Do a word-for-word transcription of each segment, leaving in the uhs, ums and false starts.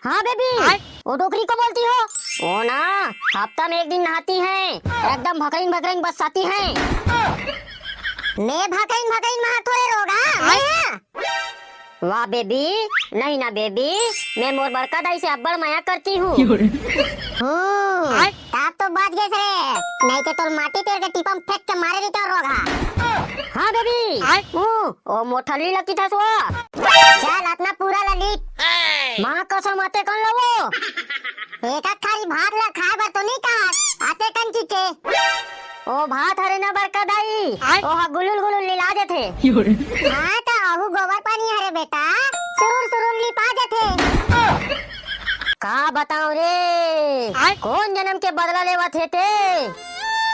हाँ बेबी, वो डोकरी को बोलती हो? वो ना, हफ्ता में एक दिन नहाती हैं, एकदम भकरीन भकरीन बरसाती हैं। मैं भकरीन भकरीन मारथों रे रोगहा, मैं? वाह बेबी, नहीं ना बेबी, मैं मोर बड़का दाई से अब्बड़ मया करती हूँ। हम्म, तब तो बच गेस रे, नहीं तो तोर माटी तेर के टीपा म फेंक के मारे रहितेंव रोगहा। हाँ बेबी, ऊ, ओ मोठल्ली लकी था सो। चल, अतना पूरा ललित। माँ कसम, आते कन लवो। एक आध थारी भात ला खाए बर तो नहीं कहा, आते कन की के। ओ भात हरे ना बड़का दाई, ओ हा गुलुल गुलुल लिला देथे। हाँ, तो अहू गोबर पानी हरे बेटा, सुरुर सुरुर लिपा देथे। का बताऊं रे, कोन जनम के बदला लेवत हे ते?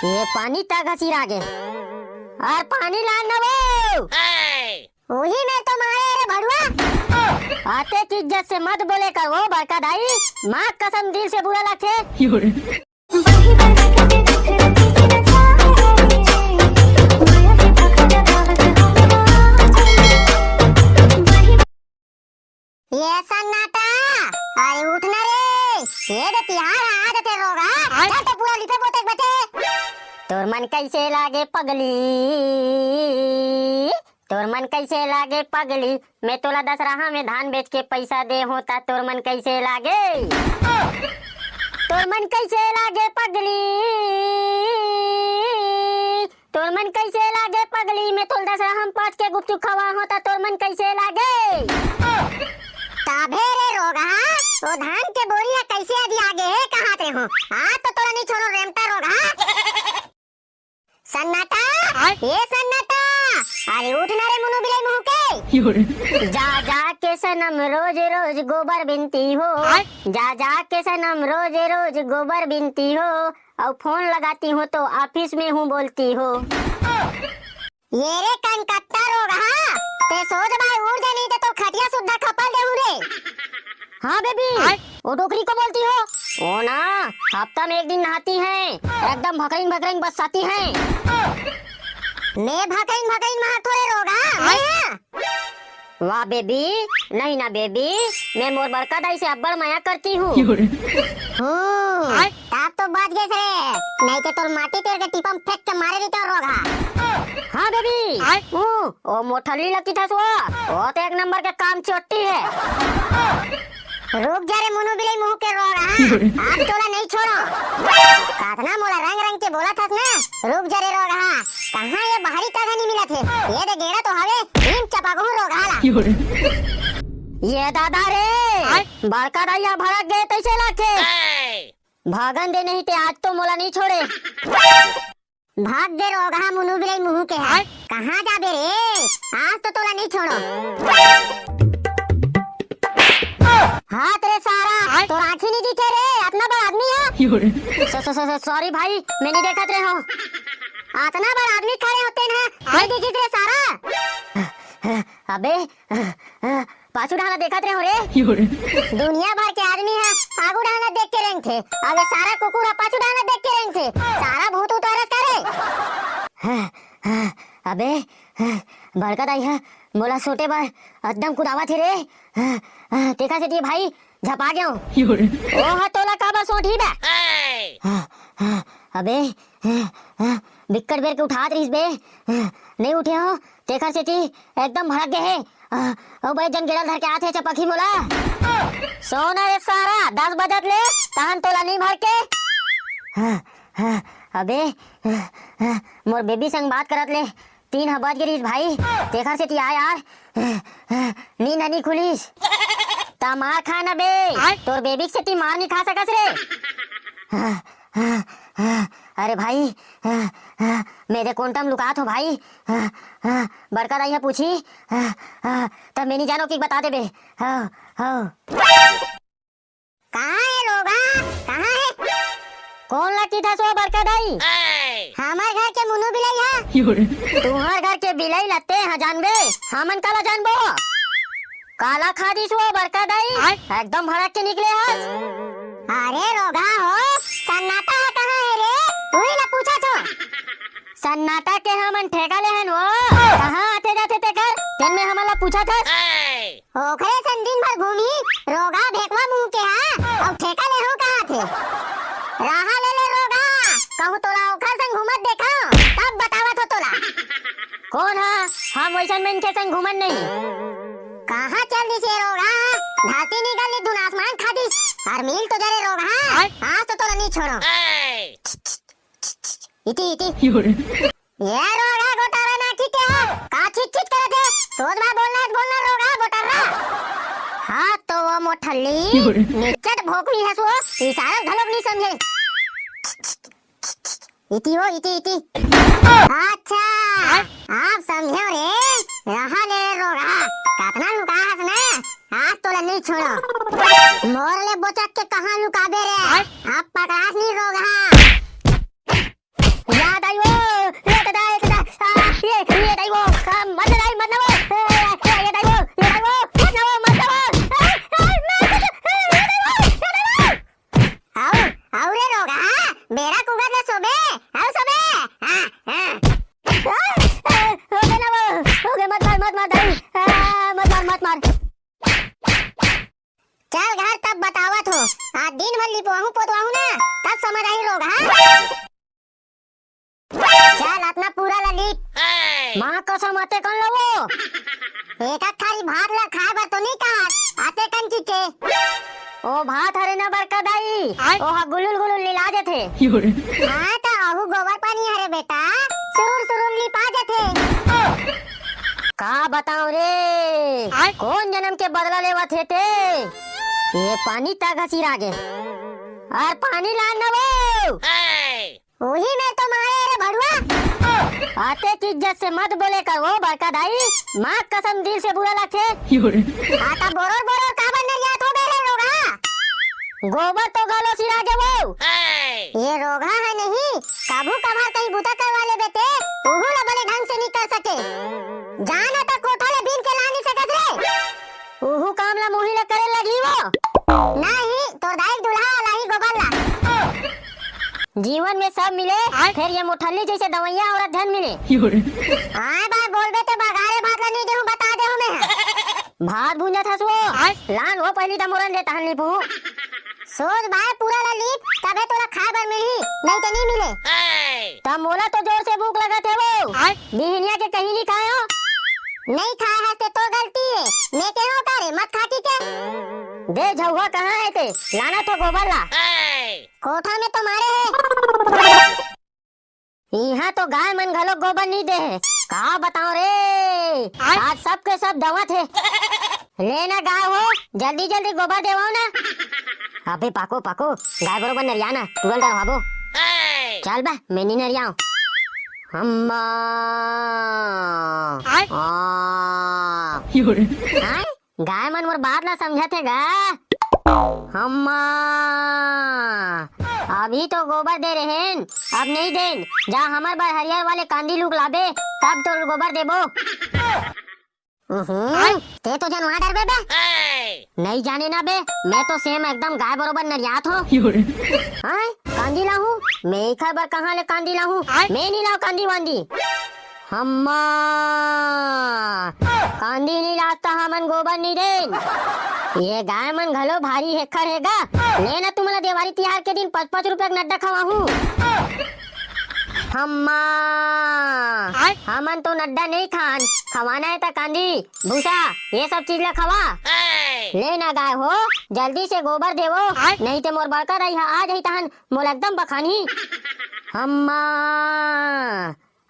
ये पानी तक घसीर आगे। अउ पानी लान न वो। उही में तो मारे रे भड़ुआ। आते की इज्जत से मत बोले कर वो बड़का दाई, माँ कसम दिल से बुरा लगथे। ये सन्नाटा, अरे उठ ना रे, ये दे तिहार आ जाते रोगहा, चल तो पूरा लिपे पोते बचे। तोर मन कैसे लागे पगली, तोर मन कैसे लागे पगली, मैं तोला दसरहा में धान बेच के पैसा दे हों ता तोर मन कैसे लागे? तोर मन कैसे लागे पगली? तोर मन कैसे लागे पगली? मैं तोला दसरहा में पाँच के गुपचुप खवा हों ता तोर मन कैसे लागे? तभे रे रोगहा, वो धान के बोरी ह कैसे अधिया गे हे कहात रेहेंव। आज तो तोला नहीं छोड़ों रेमटा रोगहा। सन्नाटा, ए सन्नाटा, अरे उठ ना रे मुनु बिलाई मुहूं के। जा जा के सनम रोज रोज गोबर बिनती हो। जा जा के सनम रोज रोज गोबर बिनती हो। अउ फोन लगाती हूँ तो ऑफिस में हूँ बोलती हो। ये रे कनकट्टा रोगहा, ते सोच भाई उठ जा नहीं तो तोर खटिया सुद्धा खपल देहूं रे। हाँ बेबी, वो डोकरी को बोलती हो? वो ना, हफ्ता में एक दिन नहाती हैं, एकदम भकरीन भकरीन बरसाती हैं। मैं भकरीन भकरीन मारथों रे रोगहा, मैं? वाह बेबी, नहीं ना बेबी, मैं मोर बड़का दाई से अब्बड़ मया करती हूँ। हम्म, तब तो बच गेस रे, नहीं तो तोर माटी तेर के टीपा म फेंक के मारे रहितेंव रोगहा। हाँ बेबी, ऊ, ओ मोठल्ली लकी था सो, वो तो एक नंबर के काम चोट्टी है। रुक जा रे मुनु बिलाई मुहूं के रोगहा, आज तोला नहीं छोड़ों। कातना मोला रंग रंग के बोलत हस ना, रुक जा रे रोगहा, कहाँ ये बहरी तक नहीं मिलत हे। ये दे गेड़ा तो हवे, नीम चपा कहूं रोगहा ला। ये दादा रे, बड़का दाई ह भड़क गे तइसे लागथे। भागन दे नहीं ते आज तो मोला नहीं छोड़े। भाग दे रोगहा मुनु बिलाई मुहूं के ह। कहाँ जाबे रे? आज तो तोला नहीं छोड़ों। हाथ रे सारा, तोर आँखी नहीं दिखे रे, अतना बड़ आदमी ह। Saw-, saw-, saw-, saw-, sorry भाई, मैं नहीं देखत रहेंव। अतना बड़ आदमी खड़े होते न, नहीं दिखिस रे सारा। अबे, पाछू डहर देखत रहेंव रे। दुनिया भर के आदमी ह आगू डहर देख के रेंगथे, अबे सारा कुकुर ह पाछू डहर देख के रेंगथे। सारा भूत उतारस का रे? अबे, बड़का दाई ह मोला सोटे बर एकदम कुदावत हे रे। तेखर सेती भाई झपा गेंव। ओ ह तोला काबर सोटही बे? अबे, बिक्कट बेर के उठात रहिस बे, नहीं उठे हों, तेखर सेती एकदम भड़क गे हे। अउ बड़े जन गेड़ा ल धर के आत हे चपकही मोला। सो ना रे सारा, दस बजत ले, तहन तोला नहीं भड़के। अबे, मोर बेबी संग बात करत ले तीन ह बज गे रिहिस भाई, तेखर सेती आय यार, नींद ह नी खुलिस। त मार खा ना बे, तोर बेबी के सेती मार नी खा सकस रे। अरे भाई, मेरे कोंटा म लुकात हों भाई, बड़का दाई ह पूछही, त मैं नी जानों कि बता देबे। कहाँ हे रोगहा? कहाँ हे? कोन ला किथस ओ बड़का दाई? हमर घर के मुनु बिलाई ह। तुंहर घर के बिलाई ला तें ह जानबे, हमन काला जानबो? काला खा दिस ओ बड़का दाई? एकदम भड़क के निकले हस। अरे रोगहा हो, सन्नाटा ह कहाँ हे रे? उही ला पूछत हों। सन्नाटा के हमन ठेका ले हन ओ, कहाँ आथे जाथे तेकर, तेन में हमन ला पूछत हस। ओखरे संग दिन भर घूमही, रोगहा भेकवा मुहूं के। रहा ले ले रोगहा, कहूँ तोला ओखर संग घूमत देखा, तब बतावत हो तोला। कोन हा? हम वैसन मनखे संग घूमन नहीं। कहाँ चल दिस ये रोगहा? धरती निकल ली धुन आसमान खा दिस। अर मिल तो जरे रोगहा, आय। आज तो तोला नहीं छोड़ो। इति, इति। ये रोगहा गोटारा ना ठीक है, का छिट छिट करत है? सोच मा बोलना है, बोलना रोगहा गोटारा। हाँ तो वो मोठल्ली, निच्चट भोकनी हस वो, इशारा घलोक नहीं समझे। इति हो, इति, इति। अच्छा, आप समझे रे, रहा ले रोगहा, कतना लुका हस ना, आज तोला नहीं छोड़ो। मोर ले बोचक के कहाँ लुकाबे रे, आप पकड़ास नहीं रोगहा। याद आई वो, ये दादा, ये दादा, आ, ये, ये दाई वो, आ, मत दाई, मत ना वो, ए, ए, ये दाई वो, ये दाई वो, मत ना वो, मत ना वो, आ, आ, मत, ए, ये दाई वो, ये दाई वो। आओ, आओ रे रोगहा, बेरा कुगत ले सोबे, आओ सोबे, हाँ, हाँ। आ, ए, हो गए ना वो, हो गए, मत मार, मत मार दाई, आ, मत मार, मत मार। चल घर तब बतावत हो, आज दिन भर लिपवाहूँ पोतवाहूँ ना, तब समझ आई रोगहा। चल, अतना पूरा ला लीप। माँ कसम, अतेकन लवो। एक आध थारी भात ला खाए बर तो नहीं कहा, अतेकन की के। ओ भात हरे ना बड़का दाई, आय। ओ हा गुलुल गुलुल लिला जथे। हाँ, तो अहू गोबर पानी हरे बेटा, सुरुर सुरुर लिपा जथे। का बताऊं रे, आय। कोन जनम के बदला लेवत हे ते? ये पानी तक घसीरा गे। अर पानी लान न वो। उही में तो मारे रे भड़ुआ। अतेक इज्जत से मत बोले कर वो बड़का दाई, माँ कसम दिल से बुरा लगथे। आता बोरोर बोरोर काबर नरियात हो बे रे रोगहा? गोबर तो घलो सिरा गे वो। ये रोगहा है नहीं, कभू कभार कहीं बुता करवा लेबे ते, उहू ला बड़े ढंग से नहीं कर सके। जाना त कोठा ले बीन के ला नहीं सकत रे। उहू काम ला मुही ला करे लगही वो। नहीं, तोर दाई दूल्हा ला ही गोबर ला। जीवन में सब मिले, आय। फिर ये मोठल्ली जैसे दवैया औरत झन मिले। आय बाय बोलबे ते बघारे भात ला नहीं देहूं, बता देहूं मैं। भात भूंजत हस वो। आय। लान वो पहली त मोरन दे तहन लीपू। सोच भाई पूरा ला लीप, तबे तोला खाए बर मिलही, नहीं तो नहीं मिले। त मोला तो जोर से भूख लगत हे वो। आय। बिहनिया के कहीं नहीं खाए हो। नहीं खाए हस ते तो गलती है, मैं कहे हो का रे, मत खा ठीक है। दे झउहा कहाँ है ते, लाना तो गोबर ला। कोठा में तो मारे है। इहाँ तो गाय मन घलो गोबर नहीं दे हे। का बताओ रे, आय। आज सब के सब दवत हे। ले ना गाय हो, जल्दी जल्दी गोबर देवाओ ना। अबे पाको, पाको, गाय बरोबर नरिया ना, तुरंत डरवाबो। चल बे, मैं नहीं नरियाओ। हम्मा। आय। आ। आय? गाय मन मोर बात ला समझत हे गा। हम्मा, अभी तो गोबर दे रहेन, अब नहीं देन। जा हमर बर हरियर वाले कांदी लूक लाबे, तब तो गोबर देबो। उहुं, ते तो जनवा डरबे बे। नहीं जाने ना बे, मैं तो सेम एकदम गाय बरोबर नरियात हो। हाँ, कांदी लाहूं? मैं एखर बर कहाँ ले कांदी लाहूं? मैं नहीं लाओ कांदी वांदी। हम्मा, कांदी नहीं लाता, हमन गोबर नहीं देन। ये गाय मन घलो भारी हेखर हे गा। ले ना तुमला देवारी तिहार के दिन पाँच पाँच रुपया के नड्डा खवाहूं। हम्मा, आय। हमन तो नड्डा नहीं खान, खवाना है त कांदी, भूसा, ये सब चीज ला खवा। ले ना गाय हो, जल्दी से गोबर देवो, आय। नहीं ते मोर बड़का दाई हा आ जाही तहन मोला एकदम बखानही। हम्मा,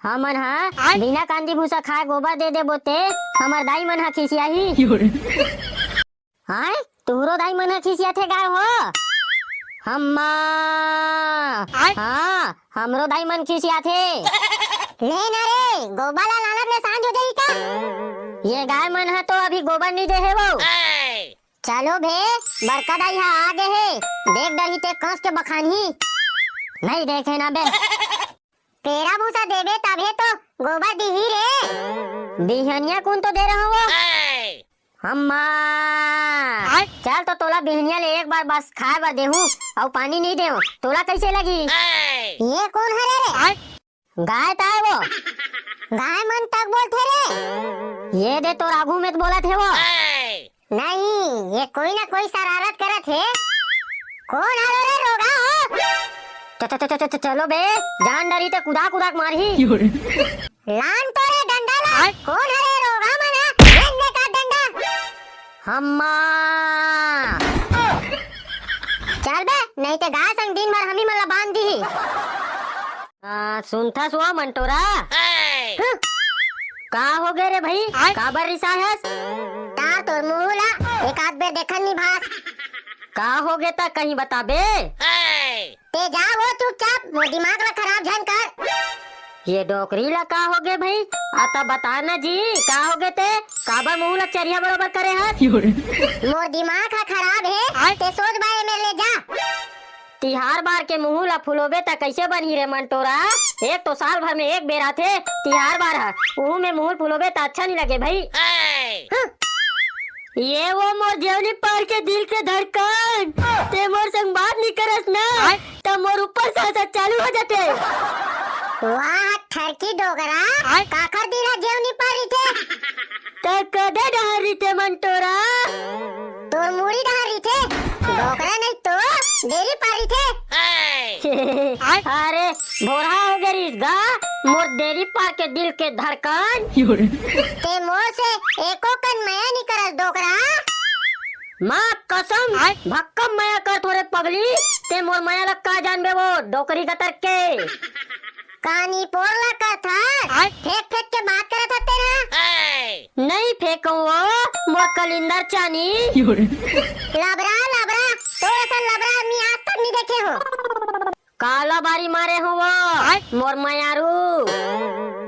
हमन हा आय। बिना कांदी भूसा खाए गोबर दे देबो ते हमर दाई मन हा खिसियाही। आय, तुहरो दाई मन हा खिसियाथे गाय हो? हम्मा। आय। हाँ, हमरो दाई मन खिसियाथे। ले ना रे, गोबर ला लानत ले सांझ हो जाही का? ये गाय मन हा तो अभी गोबर नहीं दे हे वो। चलो बे, बड़का दाई हा आ गे हे, देख डरही ते कस के बखानही। नहीं देखे ना बे। पेरा भूसा देबे तभे तो गोबर दिही रे। बिहनिया कुन तो दे रहा वो। हम्मा। आय। चल तो तोला बिहनिया ले एक बार बस खाए बर देहूं, अउ पानी नहीं देहूं, तोला कैसे लगी? ये कौन हरे रे? आय। गाय ताय वो। गाय मन तक बोलथे रे। ये दे तोर आगू में तो बोलत हे वो। नहीं, ये कोई ना कोई शरारत करत हे। कौन हरे रे रोगहा हो? च-, च-, च-, च-, च-, चलो बे, जान डरी ते कुदा कुदा के मारही। लान तो रे डंडा ला। आय। कोन हरे रोगा मन ह? लेन दे का डंडा। हम्मा। चल बे, नहीं ते गाय संग दिन भर हमी मन ला बांध दीही। आ, सुनथस वो मंटोरा? हं। का हो गे रे भाई? आय। काबर रिसाहस? तार तोर मुंह ला एक आध बेर देखन निभास। का हो गे त कहीं बताबे? ते जा वो चुपचाप, मोर दिमाग ला खराब झन कर। ये डोकरी ला का हो गे भाई? आता बता ना जी, का हो गे ते? काबर मुंह ला चरिया बरोबर करे हस? मोर दिमाग हा खराब हे, आय। ते सोच बाय मेर ले जा। तिहार बार के मुंह ला फुलोबे त कइसे बनही रे मंटोरा? एक तो साल भर में एक बेर आथे तिहार बार ह, उहू में मुंह फुलोबे त अच्छा नहीं लगे भाई। हं। ये वो मोर जेवनी पार के दिल के धड़कन, ते मोर संग बात नहीं करस ना, आय। त मोर ऊपर सांस चालू हो जाते। वाह, ठरकी डोकरा, आय। काखर दिल ह जेवनी पार रहिथे? त कदे डहर रहिथे मंटोरा? तोर मुड़ी डहर रहिथे, डोकरा नहीं तो डेरी पार रहिथे। अरे, भोरहा हो गे रिहिस गा, मोर डेरी पार के दिल के धड़कन। ते मोर से एको कन मया नहीं करस डोकरा। माँ कसम, आय। भक्कम मया करथों रे पगली, ते मोर मया ला का जानबे वो डोकरी गतर के। कानी पोर ला करथस, आय। फेंक फेंक के बात करत हस तेन ह। नहीं फेंकव वो, मोर कलिंदर चानी। लबरा, लबरा, तोर असन लबरा आदमी आज तक नहीं देखे हों। काला बारी मारे हों वो, आय। मोर मयारू।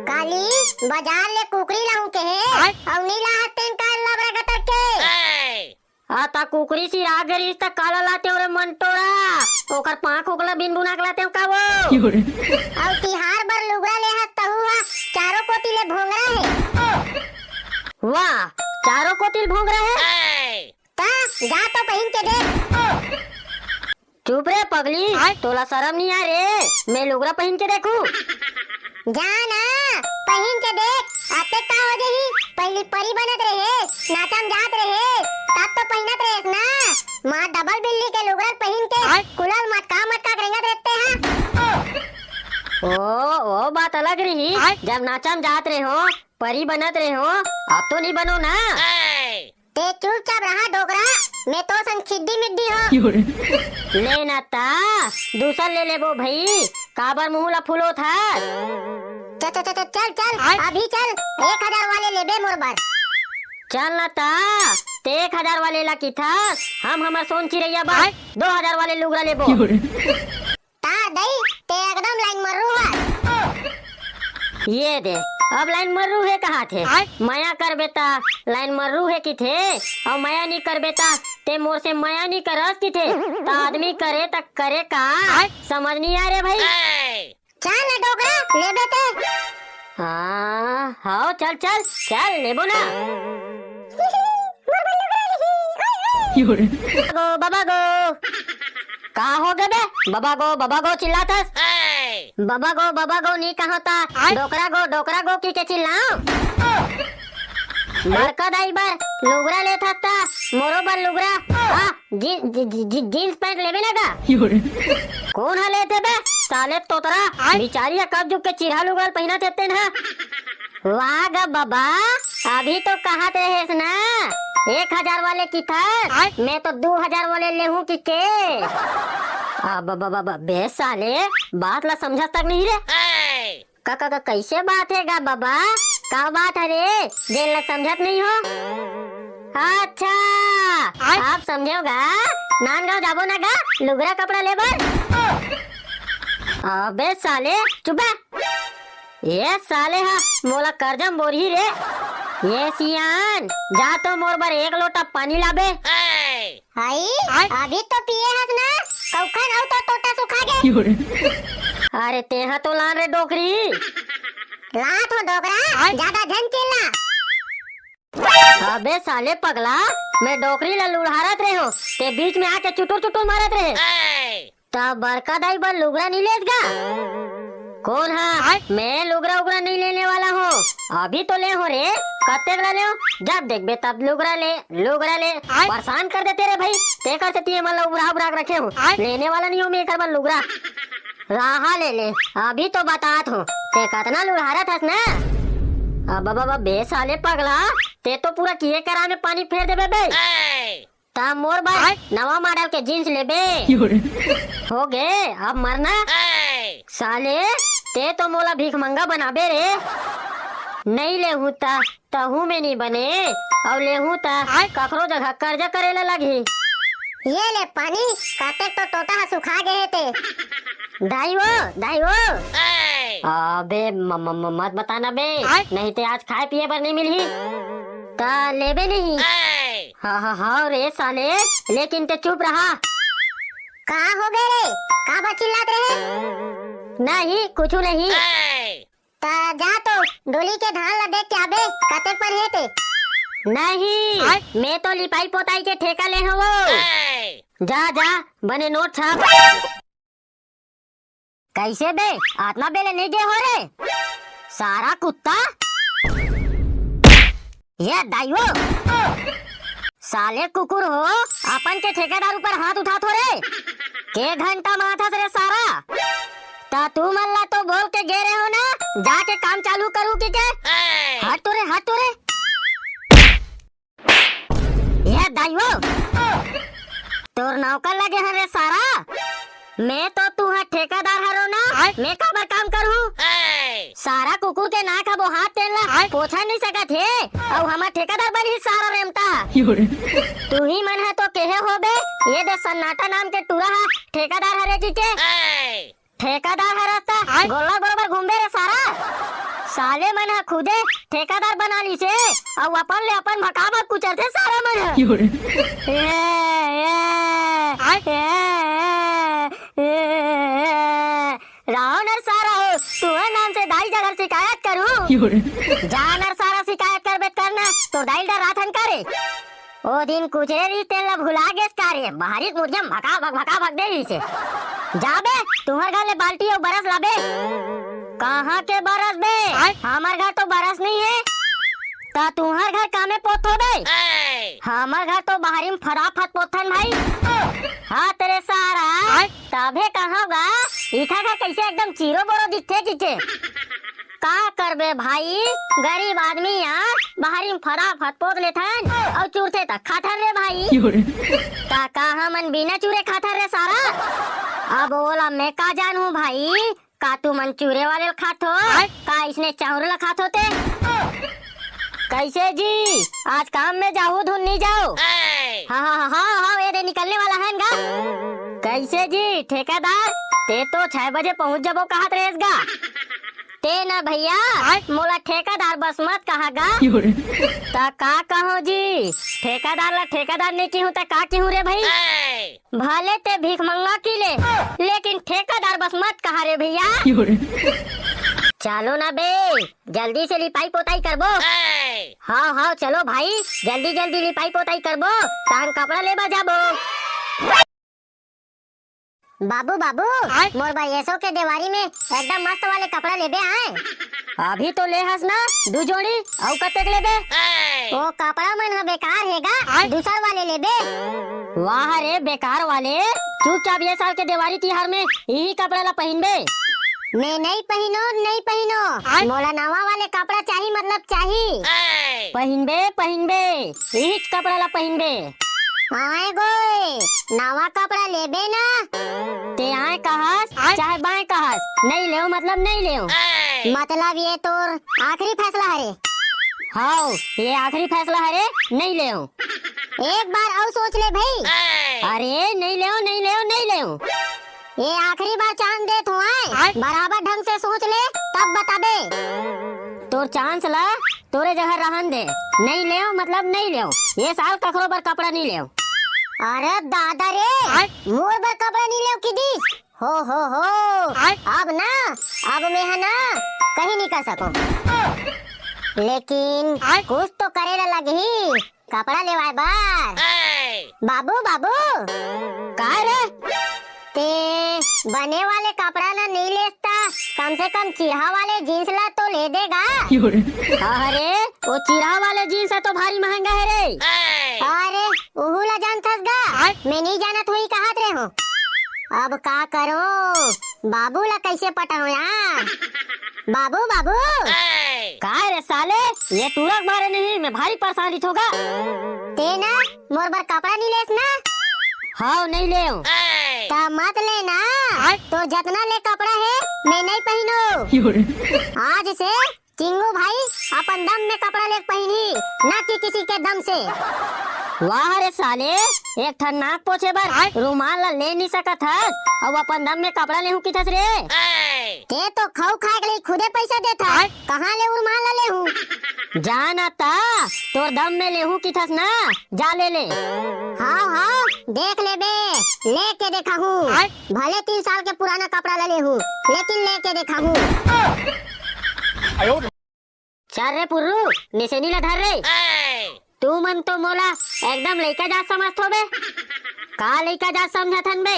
काली बाजार ले कुकरी लाहूं कहे, आय। अउ नहीं लाहस तेन का लबरा गतर के। आ, त कुकरी सिरा गे रिहिस त काला लातेव रे मंटोरा? ओकर पांख ओकला बिन बुना के लातेव का वो? अउ तिहार बर लुगरा ले हस तहू हा चारों कोती ले भोंगरा हे। वाह, चारों कोती ले भोंगरा हे। त जा तो पहिन के देख। चुप रे पगली, आय। तोला सरम नहीं आय रे? मैं लुगरा पहिन के देखूं? जा ना, पहिन के देख, अतेक का हो जही? पहिली परी बनत रहे, नाचा म जात रहे, तब तो पहिनत रहेस ना। माँ डबल बिल्ली के लुगरा पहिन के आय। कुलल मटका मटका के रेंगत रहते हैं। ओ, ओ बात अलग रही, आय। जब नाचा म जात रहे हों, परी बनत रहे हों, अब तो नहीं बनों ना। ते चुपचाप रहा डोकरा, मैं तो संग खिद्दी मिद्दी हों। ले ना ता, दूसर ले लेबो भई, काबर मुंह ला फुलोथस? च-, च-, च-, च-, चल, चल, आय। अभी चल, एक हजार वाले लेबे मोर बर। चल ना ता, ते एक हजार वाले ला किथस, हम हमर सोन चिरैया बर आय। दो हजार वाले लुगरा लेबो। तार दई, ते एकदम लाइन मर्रू हस। ये दे, अब लाइन मर्रू हे कहाथे। आय। मया करबे ता लाइन मर्रू हे किथे, अउ मया नी करबे ता ते मोर से मया नी करस किथे। त आदमी करे त करे का? आय। समझ नी आय रे भई। चल ना डोकरा, लेबे ते। हाँ, हव, चल, चल, चल, लेबो ना। मोर बर लुगरा लिही, ओए, ओए। गो, बाबा गो। का हो गे बे? बाबा गो, बाबा गो चिल्लाथस। बाबा गो, बाबा गो नी कहो ता, आय? डोकरा गो, डोकरा गो कहिके चिल्लाओं। बड़का दाई बर लुगरा लेथस ता, मोरो बर लुगरा। आ, जी-, जी-, जी-, जी-, जींस पैंट लेबे ना गा? कोन ह लेथे बे? साले तोतरा, आय? बिचारी ह कब जुग के चिरहा लुगरा ल पहिनत हे तेन ह। वाह ग बबा, अभी तो कहत रहेस ना, एक हजार वाले किथस, आय? मैं तो दू हजार वाले लेहूं किके। अब ब-, ब-, ब-, बे साले, बात ला समझत तक नहीं रे। का, का, का, कैसे बात हे गा बबा? का बात हे रे? जेन ला समझत नहीं हो? अच्छा, आय? आप समझेव गा? नांदगांव जाबो ना गा, लुगरा कपड़ा ले बर। अबे साले, चुप बे। ये साले हा मोला करजा म बोरही रे। ये सियान, जा तो मोर बर एक लोटा पानी लाबे। हई, आय? अभी तो पिए हस ना, कौखन अउ तो टोटा सुखा गे। अरे तेहा तो लान रे डोकरी। लात हो डोकरा, आय? ज्यादा झन चिल्ला। अबे साले पगला, मैं डोकरी ला लुढ़ारत रहे हों, ते बीच में आके चुटुर चुटुर मारत रहे। त बड़का दाई बर लुगरा नहीं लेस गा? कोन हा? आय? मैं लुगरा उगरा नहीं लेने वाला हों, अभी तो ले हों रे। कतेक ला ले हों? जब देखबे तब लुगरा ले, लुगरा ले। आय? परेशान कर देते रे भाई, तेकर सेती एमन ला उबरा उबरा के रखे हों। आय? लेने वाला नहीं हों मैं एकर बर लुगरा। राहा ले ले, अभी तो बतात हूँ, ते कतना लुढ़ारत हस ना। अब, अब, अब, बे साले पगला, ते तो पूरा किए करा में पानी फेर देबे बे। त मोर बर आय। नवा मॉडल के जींस लेबे। हो गे, अब मरना। साले, ते तो मोला भीख मंगा बनाबे रे। नहीं लेहूं त तहू में नहीं बने, अउ लेहूं त आय। कखरो जगह कर्जा करे ला लगही। ये ले पानी, कतेक तो टोटा ह सुखा गे हे ते। दाई वो, दाई वो। अबे म-, म-, म-, मत बताना बे, आय। नहीं ते आज खाए पिए बर नहीं मिलही। त लेबे नहीं। हाँ, हाँ, हाँ रे साले, लेकिन ते चुप रहा। का हो गए रे? का बर चिल्लात रहे? नहीं, कुछू नहीं। त जा तो डोली के धान ला देख के आबे, कतेक पर हे ते? नहीं, आय। मैं तो लिपाई पोताई के ठेका ले हवो। जा, जा, बने नोट छाप। कैसे बे, आतना बेले नहीं गे हो रे? सारा कुत्ता। ये दाइयो, साले कुकुर हो, अपन के ठेकेदार ऊपर हाथ उठात हो रे। के घंटा माथस रे सारा? त तू मन ला तो बोल के गे रहे हो ना, जाके काम चालू करू की के? हट तो रे, हट तो रे। ये दाइयो, तोर नौकर लगे हन रे सारा। मैं तो तुहर ठेकेदार हरो ना, आय। मैं काबर काम करहूँ? सारा कुकुर के नाक ह बोहात तेन ला आय। पोछा नहीं सकत हे, अउ हमर ठेकेदार बनही सारा रेमटा। तुही मन ह तो केहे होबे, ये दे सन्नाटा नाम के टूरा ह ठेकेदार हरे जी के। ठेकेदार हरस त आय। गोल्ला बरोबर घूमबे रे सारा। साले मन ह खुदे ठेकेदार बना लीसे, अउ अपन ले अपन भकाभक कुचरथे सारा मन ह। ए, ए, आय। ए, ए, ए, ए, राहो नर सारा हो, तुहर नाम से दाई जगर शिकायत करू। जा नर सारा शिकायत करबे त करना, तो दाई डर राथन का रे? ओ दिन कुचरे रहिस तेन ला भुला गेस का रे? बाहरी मुड़िया भका भक, भका भक दे रहिस हे। जाबे, तुहर घर ले बाल्टी अउ बरस लाबे। कहाँ के बरस बे? आय। हमर घर तो बरस नहीं हे। त तुहर घर कामे पोथो बे? हमर घर तो बाहरी में फदाफद पोथन भाई। हाँ तेरे सारा। आय। तभे कहाँ गा? इखा घर कैसे एकदम चीरो बोरो दिखथे किके? का करबे भाई, गरीब आदमी यार, बाहरी में फदाफद पोत लेथन अउ चुरथे त खाथन रे भाई। त का हमन बिना चुरे खाथन रे सारा? अब ओला मैं का जानहूँ भाई, का तुमन चुरे वाले ल खाथो? आय। का इसने चाउर ल खाथो ते? कैसे जी, आज काम में जाहू धुन नहीं जाओ? हाँ, हाँ, हाँ, हाँ, हाँ, ये दे निकलने वाला है इनका। कैसे जी ठेकेदार, ते तो छह बजे पहुँच जबो कहत रहेस गा। ते ना भैया, आय। मोला ठेकेदार बस मत कहा गा। त का कहो जी, ठेकेदार ला ठेकेदार नहीं किहूँ त का किहूँ रे भाई? भले ते भीख मंगा की ले, लेकिन ठेकेदार बस मत कहा रे भैया। चलो ना बे, जल्दी से लिपाई पोताई करबो। हाँ, हाँ, चलो भाई, जल्दी जल्दी लिपाई पोताई करबो, तान कपड़ा लेबा जाबो। बाबू, बाबू, आय? मोर बर एसो के देवारी में एकदम मस्त वाले कपड़ा लेबे आय। अभी तो ले हस ना दू जोड़ी, अउ कतेक लेबे? ओ कपड़ा मन ह बेकार हे गा, आय? दूसर वाले लेबे। वाह रे बेकार वाले, चुपचाप ये साल के देवारी तिहार में इही कपड़ा ला पहिनबे। मैं नहीं पहिनो, नहीं पहिनो, आय? मोला नवा वाले कपड़ा चाही, मतलब चाही। पहिनबे, पहिनबे, इहीच कपड़ा ला पहिनबे। आय गोय, नवा कपड़ा लेबे ना? ते आय कहस, आय? चाहे बाय कहस, नहीं लेव मतलब नहीं लेव। मतलब ये तोर आखिरी फैसला हरे? हाव, ये आखिरी फैसला हरे, नहीं लेव। एक बार अउ सोच ले भाई। अरे, नहीं लेव, नहीं लेव, नहीं लेव। ये आखिरी बार चांस देत हूँ, आय? आय? बराबर ढंग से सोच ले, तब बताबे। तोर चांस ला तोरे जगह रहन दे, नहीं लेव मतलब नहीं लेव, ये साल कखरो बर कपड़ा नहीं लेव। अरे दादा रे, आय? मोर बर कपड़ा नहीं लेव किदिस? हो, हो, हो। आय? अब ना, अब मैं ह ना कहीं नहीं कर सकूं। लेकिन आय? कुछ तो करे ला लगही, कपड़ा लेवाय बर। बाबू, बाबू। काय रे? ते बने वाले कपड़ा ला नहीं लेस त कम से कम चिरहा वाले जींस ला तो ले देगा। अरे, वो चिरहा वाले जींस ह तो भारी महंगा हे रे। अरे, उहू ला जानथस गा? आय? मैं नहीं जानत होही कहत रहे हूँ। अब का करो, बाबू ला कैसे पटाओ यार? बाबू, बाबू। काय रे साले, ये टूरा के मारे नहीं, मैं भारी परेशान रहिथों गा। ते ना मोर बर कपड़ा नहीं लेस ना? हाव, नहीं लेव। त मत ले ना। आय। तोर जतना ले कपड़ा हे, मैं नहीं पहिनो। आज से चिंगू भाई अपन दम में कपड़ा लेके पहिनही, ना कि किसी के दम से। वाह रे साले, एक ठन नाक पोछे बर आय। रुमाल ला ले नहीं सकत हस, अउ अपन दम में कपड़ा लेहूं किथस रे। ते तो खऊ खाए के लिए खुदे पैसा देथस, आय। कहाँ ले रुमाल ला लेहूं? जा ना त, तोर दम में लेहूं किथस ना, जा ले ले। हाव, हाव, देख लेबे, लेके देखाहूं। आय। भले तीन साल के पुराना कपड़ा ला लेहूं, लेकिन लेके देखाहूं। चल रे पुर्रू, निसेनी ला धर रे। तुमन तो मोला एकदम लइका जात समझथो बे। का लइका जात समझथन बे?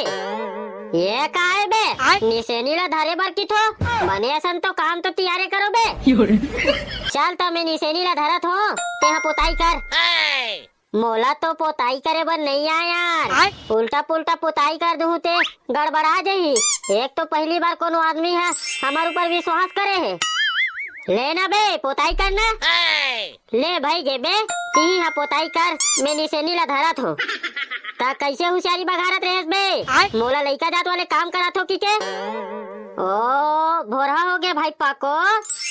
ये का हे बे? आय। निसेनी ला धरे बर किथो? बने असन तो काम तो तियारे करो बे। चल त मैं निसेनी ला धरत हों, तेहा पोताई कर। मोला तो पोताई करे बर नइ आय यार। आय। उल्टा पुल्टा पोताई कर दूहूं ते गड़बड़ा जही। एक तो पहली बार कोनो आदमी ह हमर ऊपर विश्वास करे हे। ले ना बे, पोताई कर ना। ले भाई गे बे, तिही ह पोताई कर, मैं निसेनी ला धरत हों। त कैसे हुसियारी बघारत रहेस बे? आय। मोला लइका जात वाले काम कराथो कि के? ओ, भोरहा हो गे भाई पाको,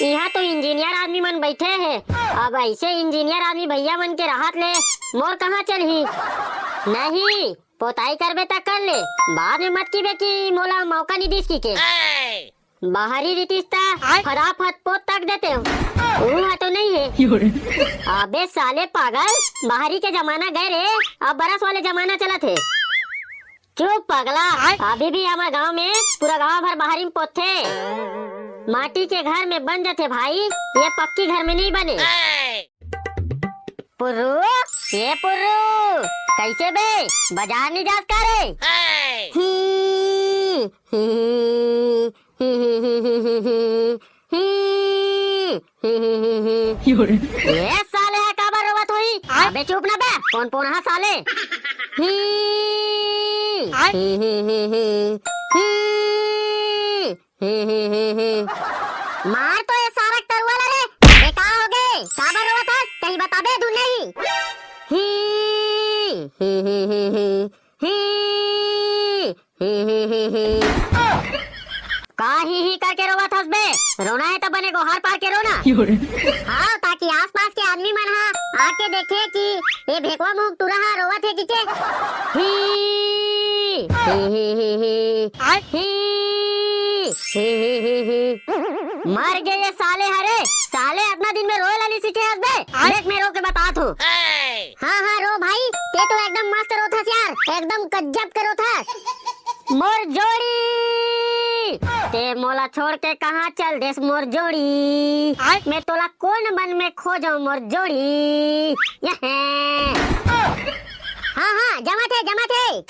इहाँ तो इंजीनियर आदमी मन बइठे हे। अब ऐसे इंजीनियर आदमी भैया मन के रहत ले मोर कहाँ चलही? नहीं, पोताई करबे त कर ले, बाद में मत किबे कि मोला मौका नहीं दिस कि के। बाहरी रितिस त आय। फटाफट पोत तक देते हो। उहा तो नहीं हे। अबे साले पागल, बाहरी के जमाना गए रे, अब बरस वाले जमाना चलत हे। चुप पगला, आय। अभी भी हमर गांव में पूरा गांव भर बाहरी में पोतथे। माटी के घर में बन जथे भाई, ये पक्की घर में नहीं बने। पुर्रू, ये पुर्रू, कैसे बे? बाजार नहीं जास का रे? ही, ही, ही, ही, ही, ही, ही, ही, ही, ही, ही। ये साले ह काबर रोवत होही? आय। अबे चुप ना बे, कौन पोनहा साले? ही, आय। ही, ही, ही, ही, ही, ही, ही, ही। मार तो ये सारा तरुआ ला रे। अबे का हो गे? काबर रोवत हस? कहीं बताबे धुन नहीं। ही, ही, ही, ही, ही, ही। ही, ही, ही, ही। का ही, ही करके रोवत हस बे? रोना हे त बने गोहार पार के रो ना। हाँ, ताकि आसपास के आदमी मन ह आके देखे कि ये भेकवा मुंह टूरा ह रोवत हे कि के। ही, ही, ही, ही, ही। आय। ही, ही, ही, ही, ही। मर गे ये साले ह रे। साले अतना दिन में रोए ला नहीं सीखे हस बे। आय। देख मैं रो के बतात हों। हाँ, हाँ, रो भाई, ते तो एकदम मस्त रोथस यार, एकदम गजब के रोथस। मोर जोड़ी, ते मोला छोड़ के कहाँ चल देस मोर जोड़ी? आय। मैं तोला कोन बन में खोजों मोर जोड़ी? ये हे। हाँ, हाँ, जमत हे, जमत हे।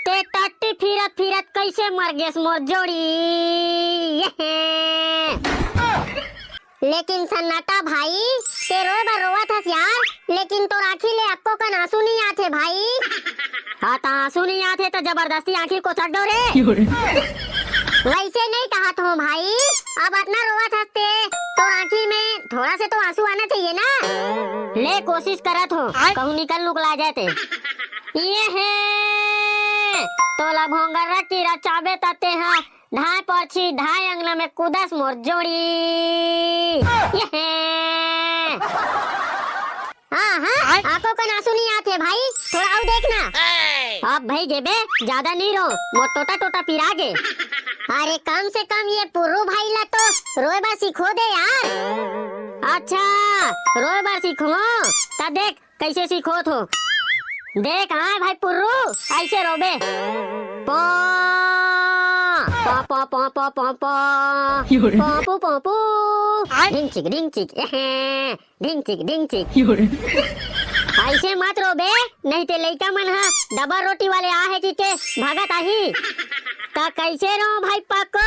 ते टट्टी फिरत फिरत कैसे मर गेस मोर जोड़ी? ये हे। लेकिन सन्नाटा भाई, ते रोए बर रोवत हस यार, लेकिन तोर आँखी ले अक्को कन आंसू नहीं आथे भाई। हाँ, त आंसू नहीं आथे त जबरदस्ती आँखी कोचक दो रे। वैसे नहीं कहत हों भाई, अब अतना रोवत हस ते, तोर आँखी में थोड़ा से तो आंसू आना चाहिए ना। ले कोशिश करत हों, आय। कहूँ निकल नुकला जाए ते। ये हे, तोला भोंगर रख की रचाबे त ते हा धाय परछी, धाय अंगना में कूदस मोर जोड़ी। ये हे। हाँ, हाँ, आय। आंखों कन आंसू नहीं आथे भाई, थोड़ा अउ देखना। अब भाई गेबे, ज्यादा नहीं रो, मोर टोटा टोटा पिरा गे। अरे कम से कम ये पुर्रू भाई ला तो रोए बर सिखो दे यार। अच्छा, रोए बर सिखो, त देख कैसे सिखोत हों। देख हाँ भाई पुर्रू, ऐसे रोबे। पौ, पौ, पौ, पौ, पौ, पौ, पौ। योरे। पौ, पू, पौ, पू। आय। ढिंग चिक, ढिंग चिक, एहे। ढिंग चिक, ढिंग चिक। योरे। ऐसे मत रोबे, नहीं ते लइका मन हा डबल रोटी वाले आ हे कि के भागत आही। त कैसे रो भाई पाको?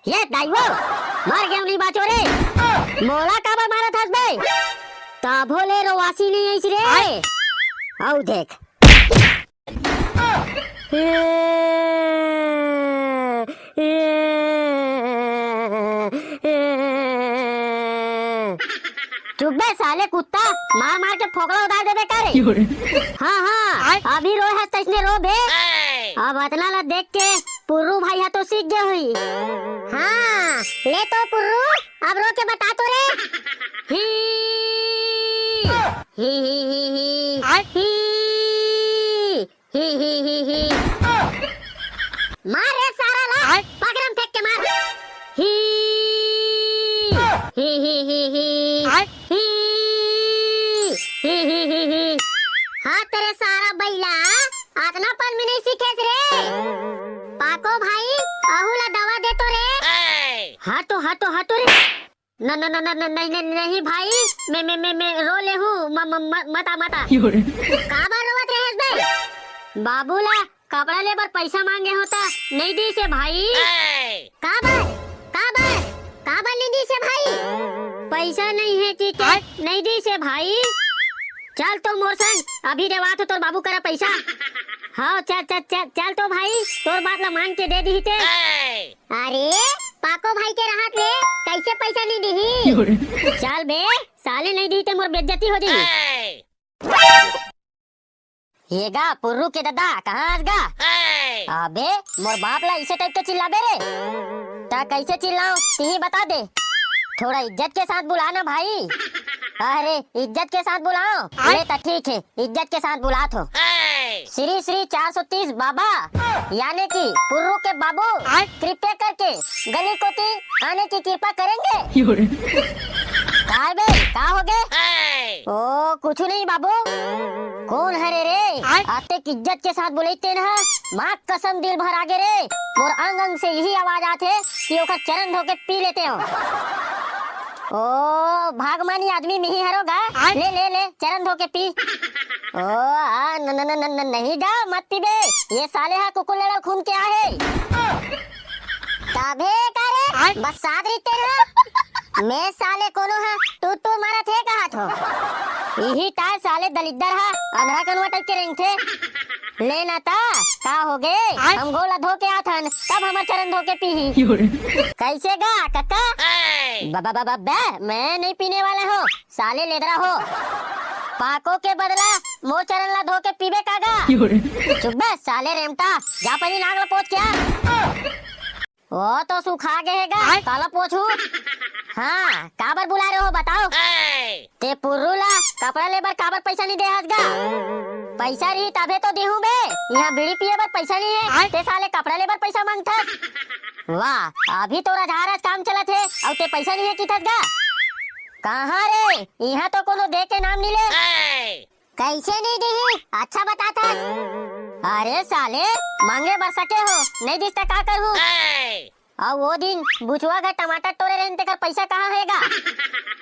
ये दाई वो, मर गेंव नहीं बाचो रे। मोला काबर मारत हस बे? तभो ले रोवासी नहीं आइस रे। आय। अउ देख। चुप बे साले कुत्ता, मार मार के फोकला उतार देबे का रे? हाँ हाँ, अभी रोए हस तइसने रो बे। अब अतना ला देख के पुर्रू भाई हा तो सीख गे होही। हाँ, ले तो पुर्रू, अब रो के बता तो रे। ही, ही, ही, ही, ही। ही, ही, ही, ही। मार रे सारा ला, पगरम फेंक के मार। ही, ही, ही, ही, ही। ही, ही, ही, ही, ही। हाँ, तेरे सारा बइला, अतना पन में नहीं सीखेस रे। पाको भाई, अहू ला दवा दे तो रे। हटो, हटो, हटो रे। न, न, न, न, न, नहीं, नहीं, नहीं भाई, मैं, मैं, मैं, मैं रो ले हूँ, म, म, म, मता, मता। काबर रोवत रहेस बे? बाबू ला कपड़ा ले बर पैसा मांगे हो त नहीं दीस हे भाई। काबर? काबर? काबर नहीं दीस हे भाई? पैसा नहीं है कि के नहीं दीस हे भाई। चल तो मोर संग, अभी देवात हो तोर बाबू करा पैसा। हाँ, चल, चल, चल, चल तो भाई, तोर बात ला मान के दे दी ते। अरे, पाको भाई के रहत ले, कैसे पैसा नहीं दिही? चल बे, साले नहीं दिही ते मोर बेइज्जती हो जाही। ये गा, पुर्रू के ददा, कहाँ हस गा? अबे, मोर बाप ला इसे टाइप के चिल्लाबे रे? त कैसे चिल्लाऊं, तिही बता दे। थोड़ा इज्जत के साथ बुला ना भाई। अरे, इज्जत के साथ बुलाओ। ले त ठीक है, इज्जत के साथ बुलात हो। श्री श्री चार सौ तीस बाबा, यानी कि पुर्रू के बाबू, कृपया करके गली कोती आने की कृपा करेंगे। काय बे, का हो गे? ओ, कुछ नहीं बाबू। कौन हरे रे? अतेक इज्जत के साथ बोले तेन ह। माँ कसम, दिल भर आगे रे। मोर अंग अंग से यही आवाज आथे कि ओकर चरण धो के पी लेते हो। ओ, भागमानी आदमी मिही हरो गा। ले, ले, ले, चरण धो के पी। ओ, आ, न, न, न, न, न, नहीं गा, मत पीबे। ये साले हा कुकुर लड़ल खून के आहे। तभे का रे? बस सात रहिते ना। मैं साले कोनो हा तू तू मारत हे कहत हो। इही तार साले दलिद्दर हा, अंधरा कनुआ टाइप के रेंगथे। लेना ता, का हो गे? हम गोला धो के आथन, तब हमर चरण धो के पीही। कैसे गा, कक्का? बा, बा, बा, बा, बे, मैं नहीं पीने वाला हूँ, साले लेदरा हो। पाको के बदला मोर चरण ला धो के पीबे का गा? चुप बे, साले रेमटा, जा पहली नाक ला पोछ के आ। वो तो सुखा गे हे गा, काला पोछू? हाँ, काबर बुला रहे हो बताओ? ते पुर्रू ला कपड़ा लेबर काबर पैसा नहीं दे हस गा? पैसा रही तभे तो देहूं बे, यहाँ बीड़ी पिए बर पैसा नहीं है, ते साले कपड़ा लेबर पैसा मांगथस। वाह, अभी तोर आधार आज काम चलत हे, अउ ते पैसा नहीं है किथस गा? कहाँ रे, यहाँ तो कोनो दे के नाम नहीं ले। कैसे नहीं दिही? अच्छा बताथस। अरे साले, मांगे बर सके हो, नहीं दिस त का करहूँ? अउ वो दिन बुचवा घर टमाटर टोरे रहेन, तेकर पैसा कहाँ हे गा?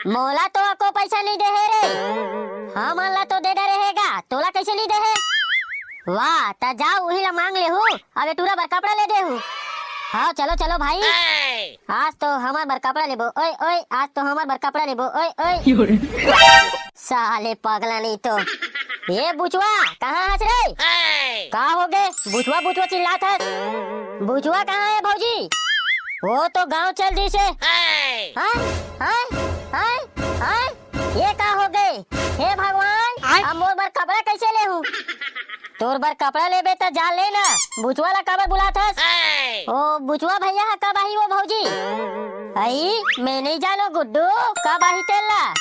मोला तो अको पैसा नहीं दे हे रे। हमन ला तो दे डरे हे गा, तोला कैसे नहीं दे हे? वाह, त जा उही ला मांग लेहू, अब ए टूरा बर कपड़ा ले देहू। हाँ, चलो, चलो भाई। आज तो हमर बर कपड़ा लेबो, ओए, ओए, आज तो हमर बर कपड़ा लेबो, ओए, ओए। साले पगला नहीं तो। ए बुचवा, कहाँ हस रे? का हो गे? बुचवा, बुचवा चिल्लात हस। बुचवा कहाँ है भौजी? वो तो गांव चल दिस हे। हाँ? हाँ? हाँ? हाँ? ये का हो गे? हे भगवान, अब मोर बर कपड़ा कैसे लेहू? तोर बर कपड़ा लेबे त जा ले ना, बुचवा ला काबर बुलात हस? ओ बुचवा भैया ह कब आही वो भौजी? अई, मैं नहीं जानो गुड्डू, कब आही तेला?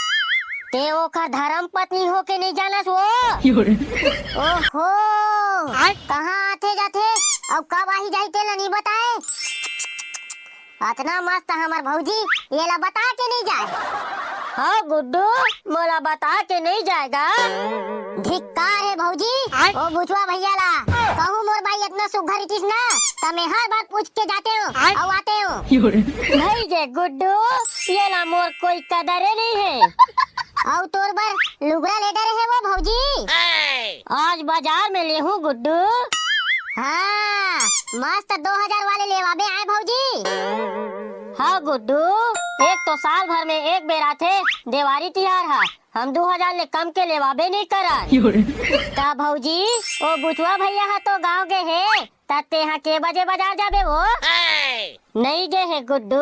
ते ओकर धर्म पत्नी होके नहीं जानस वो? ओहो, कहाँ आथे जाथे अउ कब आही जाही तेला नहीं बताए? अतना मस्त हमर भौजी, येला बता के नहीं जाए। हाँ गुड्डू, मोला बता के नहीं जाएगा। धिक्कार हे भौजी, ओ बुचवा भैया ला। कहूँ मोर बाई अतना सुघर रितिस ना, त मैं हर बार पूछ के जाते हो, अउ आते हो। भाई गे गुड्डू, येला मोर कोई कदरे नहीं है। अउ तोर बर लुगरा ले डरे हे वो भौजी। आज बाजार में लेहूं गुड्डू। हाँ, मस्त दो हजार वाले लेवाबे आए भौजी। हाँ गुड्डू, एक तो साल भर में एक बेर आथे देवारी तिहार हा, हम दू हजार ले कम के लेवाबे नहीं करन। का भौजी, ओ बुचवा भैया ह तो गाँव गे हे, त तेहा के बजे बाजार जाबे वो? नहीं गे हे गुड्डू,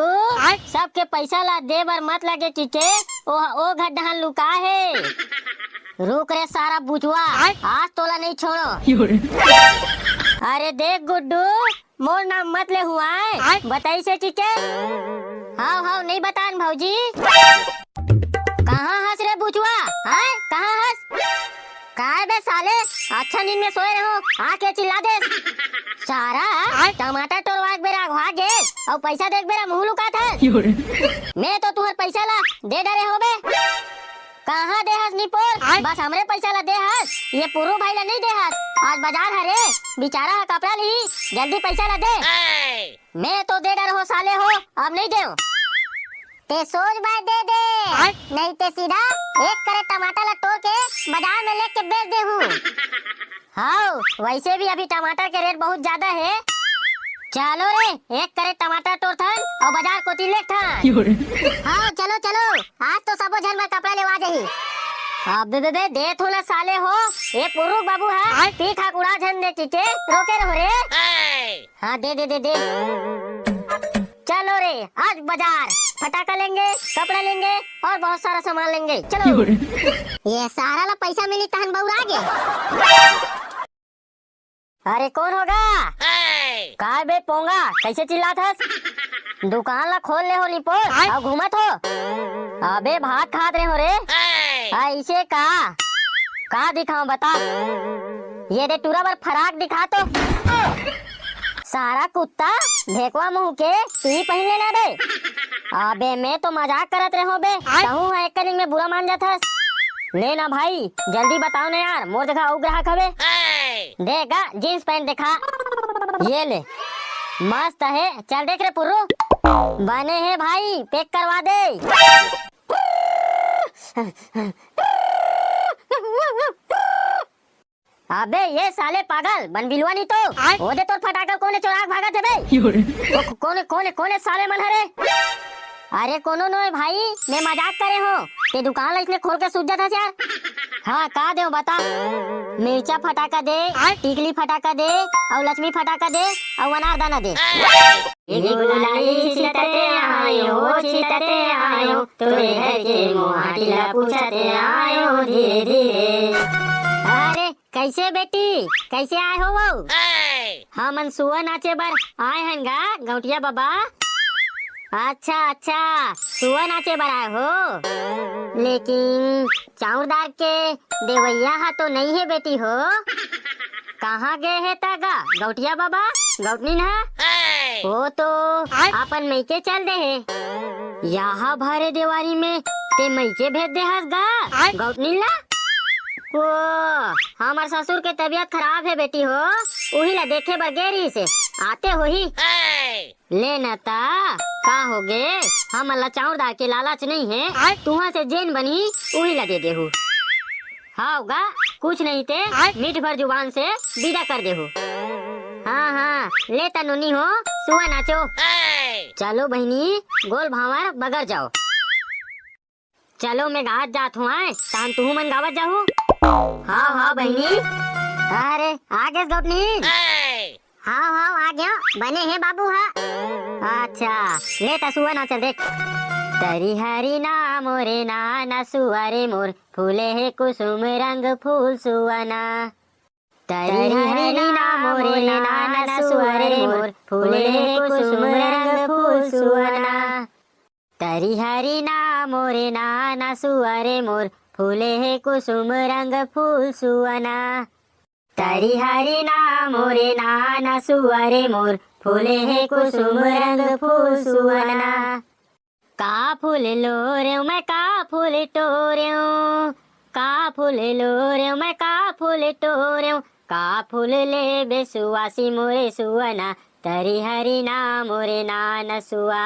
सबके पैसा ला दे बर मत लगे कि के ओ, ओ घर डहन लुका हे। रुक रे सारा बुचवा, आज तोला नहीं छोड़ो। अरे देख गुड्डू, मोर नाम मत ले हुआ है, बताई से कि के? हाव हाव, नहीं बतान भौजी। कहाँ हस रे बुचवा? हैं, कहाँ हस? काय बे साले, अच्छा नींद में सोए रहो, आके चिल्ला दे। सारा टमाटर टोरवा के बेरा अघवा गे, अउ पैसा देख बेरा मुंह लुकात हस। मैं तो तुहर पैसा ला दे डरे हो बे। कहाँ दे हस निपोर? बस हमरे पैसा ला दे हस, ये पुरू भाई ला नहीं दे हस। आज बाजार हरे, बेचारा ह कपड़ा ली, जल्दी पैसा ला दे। मैं तो दे डर हो साले हो, अब नहीं देव। ते सोच बाय दे दे, नहीं ते सीधा एक करे टमाटर ला टोर के बाजार में लेके बेच दे हूँ। हाव, वैसे भी अभी टमाटर के रेट बहुत ज्यादा है। चलो रे, एक करे टमाटर टोरथन अउ बाजार कोती लेथन। हाव, चलो चलो, आज तो सबो झन बर कपड़ा लेवा जाही। अबे बे, बे, दे थो ना साले हो, ये पुरू बाबू है, पी खा उड़ा झन दे कि के रोके रहो रे। हाँ, दे, दे, दे, दे। चलो रे, आज बाजार, फटाका लेंगे, कपड़ा लेंगे और बहुत सारा सामान लेंगे। चलो। ये सारा ला पैसा मिली तहन बउरा गे। अरे कौन होगा? काय बे पोंगा, कैसे चिल्लात हस? दुकान ला खोल ले हो निपोर, अउ घूमत हो। अबे भात खात रहे हो रे। ऐसे का? का दिखाऊं बता? ये दे टूरा बर फराक दिखा तो। सारा कुत्ता, भेकवा मुंह के, तू ही पहिन लेना बे। अबे मैं तो मजाक करत रहो बे, कहूँ है एक कनिक में बुरा मान जाथस। ले ना भाई, जल्दी बताओ ना यार, मोर जगह अउ ग्राहक हवे। देख गा, जींस पैंट दिखा। ये ले, मस्त है, चल देख रे पुर्रू। बने है भाई, पैक करवा दे। अबे ये साले पागल, बनबिलवा नहीं तो। आय। ओदे तोर फटाका कोने चोरा के भागत है बे? को-, कोने, कोने, कोने साले मन हरे? अरे कोनो नोय भाई, मैं मजाक करे हो। ते दुकान ला इसने खोल के सूत जाता यार। हाँ, का देव बता? मिर्चा फटाका दे, आय। टिकली फटाका दे, अउ लक्ष्मी फटाका दे, अउ अनारदाना दे। ए गुलाली छितते आयो, छितते आयो, तोरे घर के मोहाटी ला पूछते आयो धीरे धीरे। अरे कैसे बेटी, कैसे आए हो वो? हमन सुआ नाचे बर आए हन गा गौटिया बाबा। अच्छा अच्छा, सुआ नाचे बर आए हो, लेकिन चाउर दार के देवैया हा तो नहीं है बेटी हो। कहाँ गए है ता गा गौटिया बाबा, गौटनीन हा? वो तो अपन मइके चल दे है। यहाँ भरे देवारी में ते मइके भेज दे हस गा गौटनीन ला? वो हमर ससुर के तबीयत खराब है बेटी हो, उही ला देखे बर गे रहिस हे, आते होही। ले न ता, का होगे? हमन ला चाउर दार के लालच नइ हे, आय। तुहा से जेन बनही, उही ला दे देहू। हाव गा, कुछ नहीं ते, आय। मीठ भर जुबान से विदा कर देहू। हाँ, हाँ, ले त नोनी हो, सुआ नाचो। चलो बहिनी, गोल भांवर बगर जाओ। चलो, मैं गावत जात हूँ, आय, तहन तुहू मन गावत जाहू। हाँ, हाँ, बहिनी। अरे, आ गेस गौटनी। हाव, हाव, आ गयो। बने हे बाबू हा। अच्छा, ले त सुआ नाच ल देख। तरी हरी ना मोरे ना, ना सुआ रे मोर, फूले हे कुसुम रंग फूल सुआ ना। तरी हरी ना मोरे ना, ना सुआ रे मोर, फूले हे कुसुम रंग फूल सुआ ना। तरी हरी ना मोरे ना, ना सुआ रे मोर, फूले हे कुसुम रंग फूल सुआ ना। तरी हरी ना मोरे ना, ना सुआ रे मोर, फूले हे कुसुम रंग फूल सुआ ना। का फूल लोरेंव मैं, का फूल टोरेंव, का फूल लोरेंव मैं, का फूल टोरेंव, का फूल लेबे सुवासी मोरे सुआ ना, तरी हरी ना मोरे ना, ना सुआ।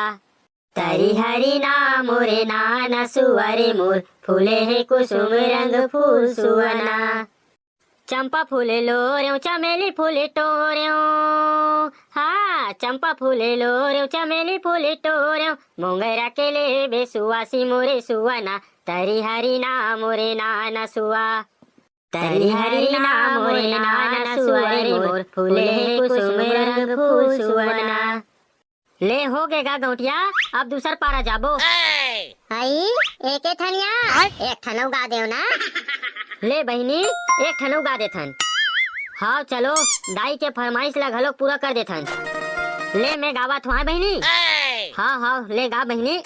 तरी हरी ना मोरे ना, ना सुआ रे मोर, फूले हे कुसुम रंग फूल सुआ ना। चंपा फूले लोरेंव, चमेली फूले टोरेंव। हाँ, चंपा फूले लोरेंव, चमेली फूले टोरेंव। मोंगरा के लेबे सुवासी मोरे सुवना, तरी हरी ना मोरे नाना सुवा। तरी हरी ना मोरे नाना सुवा रे मोर, फूले हे कुसुम रंग फूल सुवना। ले हो गे गा गौंटिया, अब दूसर पारा जाबो। हई, एके ठन या, एक ठन अउ गा देव ना। ले बहिनी, एक ठन अउ गा देथन। हाव चलो, दाई के फरमाइश ला घलो पूरा कर देथन। ले मैं गावत हूँ, हाँ बहिनी। हाव हाव, ले गा बहिनी।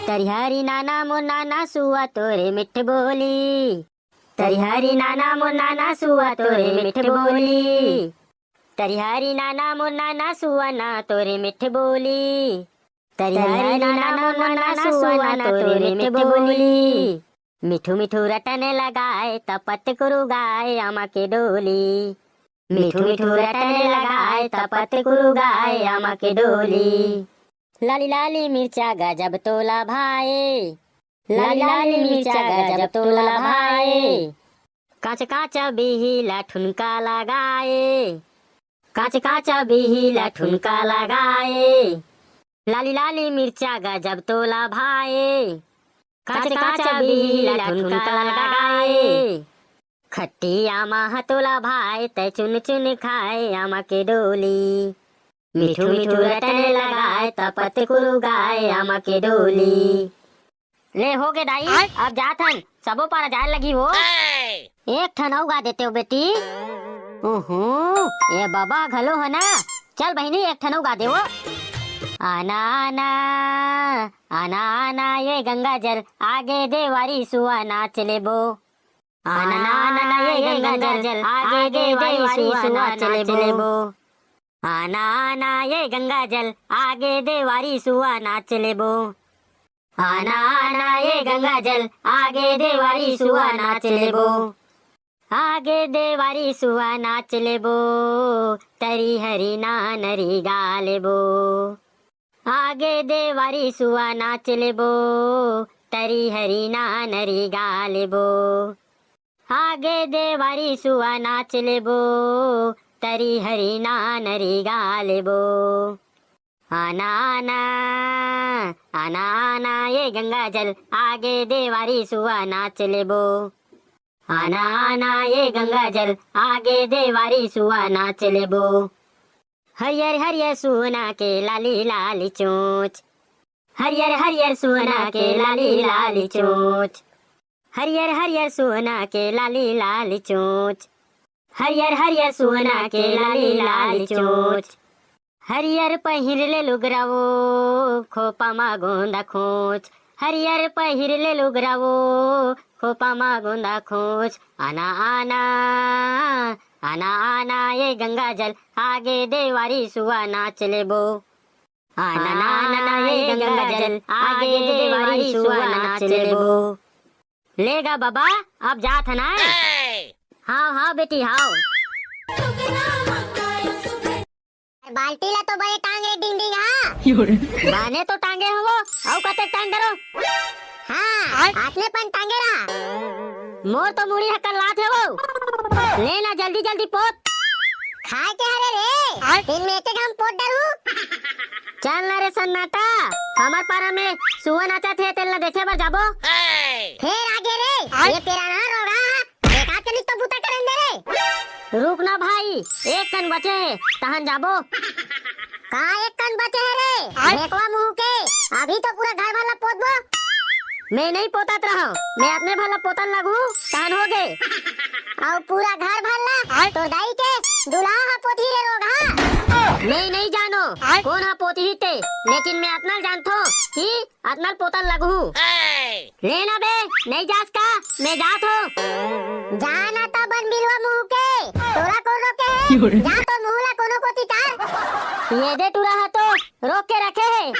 तरिहरी नाना मोर नाना सुआ तोरे मिठ बोली। तरिहरी नाना मोर नाना सुआ तोरे मिठ बोली। तरिहरी नाना मोर नाना सुआ ना तोरे मिठ बोली। तरिहरी नाना मोर नाना सुआ ना तोरे मिठ बोली। मिठू मिठू रटन लगाए त पत्त कुरु गाए आमा के डोली। मिठू मिठू रटन लगाए त पत्त कुरु गाए आमा के डोली। लाली लाली मिर्चा गजब तोला भाए। लाली लाली मिर्चा गजब तोला भाए। कांच कांच बिही ला ठुनका लगाए। कांच कांच बिही ला ठुनका लगाए। लाली लाली मिर्चा गजब तोला भाए। कांच कांच बिही ला ठुनका लगाए। खट्टी आमा ह तोला भाए, तै चुन चुन खाए आमा के डोली। मिठू मिठू रटन लगाए, त पत्त कुरु गाए आमा के डोली। ले हो गे दाई, आय? अब जात हन, सबो पारा जाए लगी हो। एक ठन अउ गा देते हो बेटी। ओहो, ये बाबा घलो है ना। चल बहिनी, एक ठन अउ गा देवो। आना आना, आना आना, ये गंगा जल, आगे देवारी सुआ नाच लेबो। आना आना, ये गंगा जल, आगे देवारी सुआ नाच लेबो। आना आना, ये गंगा जल, आगे देवारी सुआ नाच लेबो। आना आना, ये गंगा जल, आगे देवारी सुआ नाच लेबो। आगे देवारी सुआ नाच लेबो, तरी हरी नानरी गा लेबो। आगे देवारी सुआ नाच लेबो, तरी हरी नानरी गा लेबो। आगे देवारी सुआ नाच लेबो, तरी हरी नानरी गा लेबो। आना आना, आना आना, ये गंगा जल, आगे देवारी सुआ नाच लेबो। आना आना, ये गंगा जल, आगे देवारी सुआ नाच लेबो। हरियर हरियर सुना के लाली लाली चोंच। हरियर हरियर सुना के लाली लाली चोंच। हरियर हरियर सुना के लाली लाली चोंच। हरियर हरियर सुना के लाली लाली चोंच। हरियर पहिर ले लुगरा वो, खोपा मा गोंदा खोंच। हरियर पहिर ले लुगरा वो, खोपा मा गोंदा खोंच। आना आना, आना आना, ये गंगा जल, आगे देवारी सुआ नाच लेबो। आना आना, ये गंगा जल, आगे देवारी सुआ नाच लेबो। ले गा बाबा, अब जात हन आय। हाव हाव बेटी हाव। बाल्टी ला तो बने टांगे डिंग डिंग हा। बने तो टांगे हवो, अउ कते टांग डरो। हाँ, आय। आतने पन टांगे रहा। मोर तो मुड़ी ह कल्लात हे वो। ले ना जल्दी जल्दी पोत। खाए के हरे रे? आय। दिन में एक घाम पोत डरू। चल ना रे सन्नाटा, हमर पारा में सुआ नाचत हे, तेन ला देखे बर जाबो। फेर आगे रे, आय। ये तेरा ना रोड़ा। एक आध कनिक तो बूता करन दे रे। रुक ना भाई, एक कन बचे हे, तहन जाबो। का एक कन बचे हे रे? आय। भेकवा मुंह के, अभी तो पूरा घर भर ला पोतबो। मैं नहीं पोतात रहव, मैं अपने भर ला पोतन लगू, तहन हो गे। अउ पूरा घर भर ला, आय। तोर दाई के दुल्हा हा पोतही रे रोगहा। मैं नहीं जानो, आय। कोन हा पोतही ते, लेकिन मैं अतना जानथो कि अतनल पोतन लगहू। ले ना बे, नहीं जास का? मैं जात हो। जा ना त बन बिलवा मुंह के, तोला कोन रोके हे? जा तो मुंह ला कोनो कोती टार। ये दे टूरा हा तो रोक के रखे हे।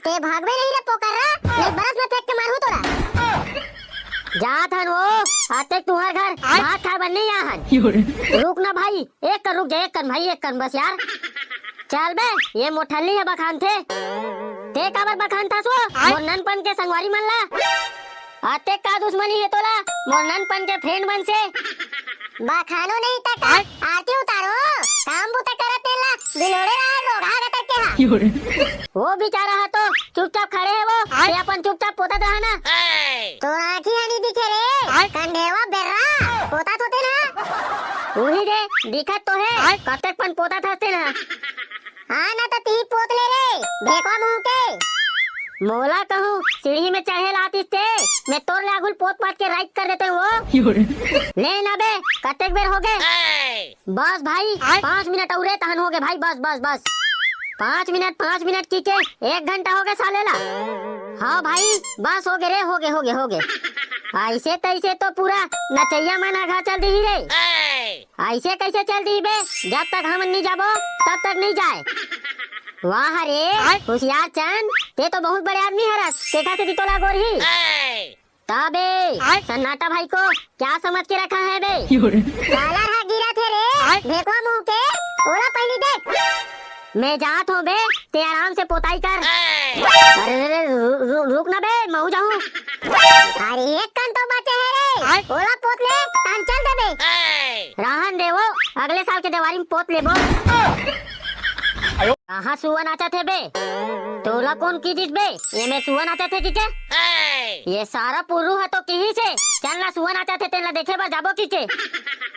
ते भागबे नहीं रे पोकर रा, नहीं बरस में फेंक के मारहू तोला। जात हन वो, आते तुहर घर भात खाए बर नहीं आहन। रुक ना भाई, एक कर रुक जा, एक कर भाई, एक कर बस यार। चल बे, ये मोठल्ली हे बखानथे। ते काबर बखानथस वो? आय। मोर ननपन के संगवारी मन ला। अतेक का दुश्मनी हे तोला मोर ननपन के friend मन से? बखानो नहीं त का? आरती उतारो, काम बूता करत तेला बिलोड़े रहा रोगहा गतर के हा। वो बेचारा हा तो चुपचाप खड़े हे वो, ते अपन चुपचाप पोतत रहा ना। तोर आँखी ह नी दिखे रे, कंढेवा बेर्रा, पोतत होते ना। उही दे, दिखत तो हे, कतेक पन पोतत हस ते ना। हाँ ना त तिही पोत ले रे, भेकवा मुँह के। मोला कहूँ सीढ़ी में चढ़े ला आतिस ते, मैं तोर ले आगुल पोत पात के राइट कर देते हूँ। ले ना बे, कतेक बेर होगे? बस भाई, पाँच मिनट अउ रे, तहन होगे भाई, बस, बस, बस। पाँच मिनट, पाँच मिनट की के एक घंटा होगे साले ला। हाँ भाई, बस होगे रे, होगे, होगे, होगे। ऐसे तैसे तो पूरा नचैया मन ह घर चल दिही रे। ऐसे कैसे चल दिही बे? जब तक हमन नहीं जाबो, तब तक नहीं जाए। वाह रे, होशियार चंद, ते तो बहुत बड़े आदमी हरस, तेखा से तोला गोरही। तबे सन्नाटा भाई को क्या समझ के रखा है बे? काला हा गिरा थे रे, भेकवा मुँह के, ओला पहली देख। मैं जात हूँ बे, ते आराम से पोताई कर। अरे रे रे, रु, रु, रुक ना बे, मैं जाऊँ। अरे एक कन तो बचे है रे, ओला पोत ले, तहन चल दे बे। रहन दे वो, अगले साल के देवारी में पोत लेबो। कहाँ सुआ नाचत हे बे? तोला कौन की दिस बे? ये में सुआ नाचत हे किके? ये सारा पुर्रू ह तो किही से, चल ना सुआ नाचत हे, तेला देखे बर जाबो किके।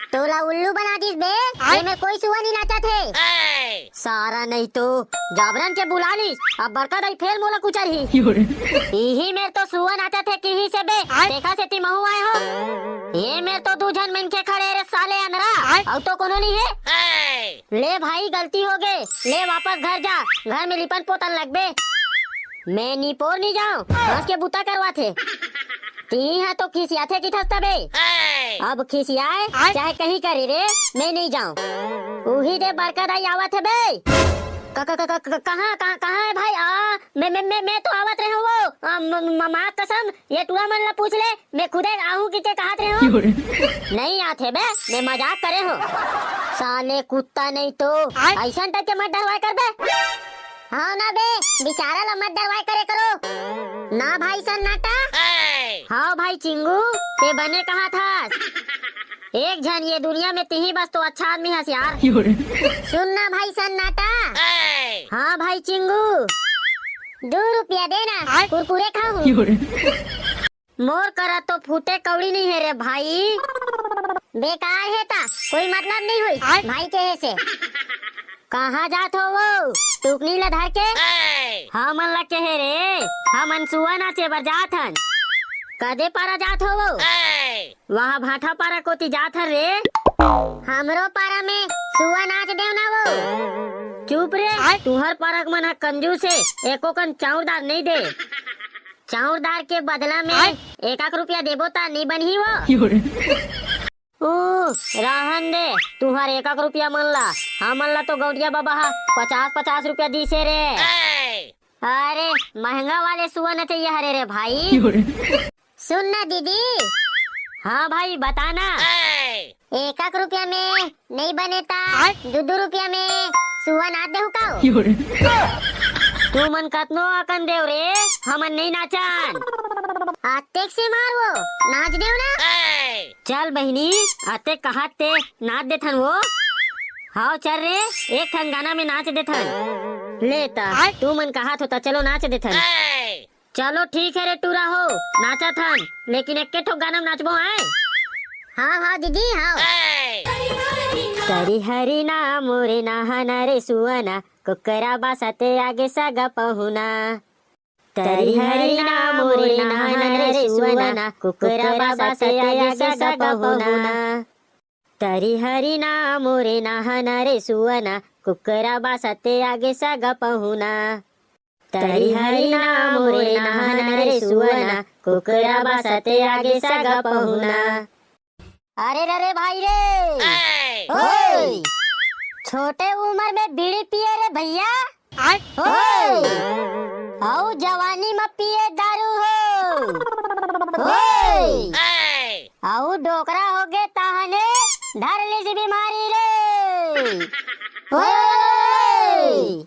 तोला उल्लू बना दिस बे, ये में कोई सुआ नहीं नाचत हे। सारा नहीं तो जाबरन के बुला लीस, अब बड़का दाई फेर मोला कुचरही। इही मेर तो सुआ नाचत हे किही से बे, देखा से ती महू आए हो। ये मेर तो दू झन मनखे खड़े रे साले अनरा, अउ तो कोनो नहीं है। ले भाई, गलती हो गे, ले वापस घर जा, घर में लिपन पोतन लगबे। मैं निपोर नहीं जाऊं, हंस के बूता करवा थे। ती हा तो खिसिया थे कि थस तबे। अब खिसियाए, चाहे कहीं करे रे, मैं नहीं जाऊं। उही दे बड़का दाई आवत हे बे। क-, क-, क-, क-, क-, कहाँ, कहाँ, कहाँ है भाई? आ, मैं, मैं, मैं, मैं तो आवत रहे हूँ वो। आ, म-, म-, माँ कसम, ये टूरा मन ला पूछ ले, मैं खुदे आहूँ किके कहत रहे हूँ। नहीं आथे बे, मैं मजाक करे हूँ। साले कुत्ता नहीं तो, ऐसन टाइप के मत डरवाए कर बे। हाँ ना बे, बेचारा ला मत डरवाए करे करो। ना भाई सन्नाटा। हाँ भाई चिंगू, ते बने कहा था। एक झन ये दुनिया में तिही बस तो अच्छा आदमी हस यार। सुन ना भाई सन्नाटा। हाँ भाई चिंगू, दू रुपया देना, कुरकुरे खाहूँ। मोर करा तो फूटे कौड़ी नहीं है रे भाई। बेकार है ता, कोई मतलब नहीं हुई भाई कहे से। कहाँ जात हो वो टुकनी ला धर के? हमन ला कहे रे, हमन सुआ नाचे बर जात हन। कदे पारा जात हो वो? वहाँ भाठा पारा कोती जात हन रे। हमरो पारा में सुआ नाच देव ना वो। चुप रे, तुहर पारा के मन ह कंजूस हे, एको कन चाउर दार नहीं दे। चाउर दार के बदला में एक आख रुपया देबो ता नहीं बनही वो। ओ, रहन दे, तुहर एक एक रुपया मन ला, हमन ला तो गौंटिया बाबा हा पचास पचास रुपया दीसे रे। अरे, महंगा वाले सुआ नचैया हरे रे भाई। सुन ना दीदी। हाँ भाई, बता ना। एक एक रुपया में नहीं बने ता, दू दू रुपया में सुआ नाच देहू का? तू मन कतनो अकन देव रे, हमन नहीं नाचन। अतेक से मार वो, नाच देव ना। चल बहिनी, अतेक कहत ते नाच देथन वो। हाव चल रे, एक ठन गाना में नाच देथन। ले ता, तू मन कहत हो ता चलो नाच देथन। चलो ठीक है रे टूरा हो, नाचत हन, लेकिन एक्के ठो गाना में नाचबो आए। हाँ हाँ दीदी हाँ। तरी हरी ना मोरे नहाना रे सुअना, कुकरा बासते आगे सगा पहुना। तरी हरी ना मोरे नहाना रे सुअना, कुकरा बासते आगे सगा पहुना। तरी हरी ना मोरे नहाना रे सुअना, कुकरा बासते आगे सगा पहुना। तरी हरी ना मोरे नहाना रे सुअना, कुकरा बासते आगे सगा पहुना। अरे रे रे भाई रे। ओए। छोटे उम्र में बीड़ी पिए रे भैया। ओए। अउ जवानी में पिए दारू हो। ओए। अउ डोकरा होगे ताहने धर लीस बीमारी रे। ओए।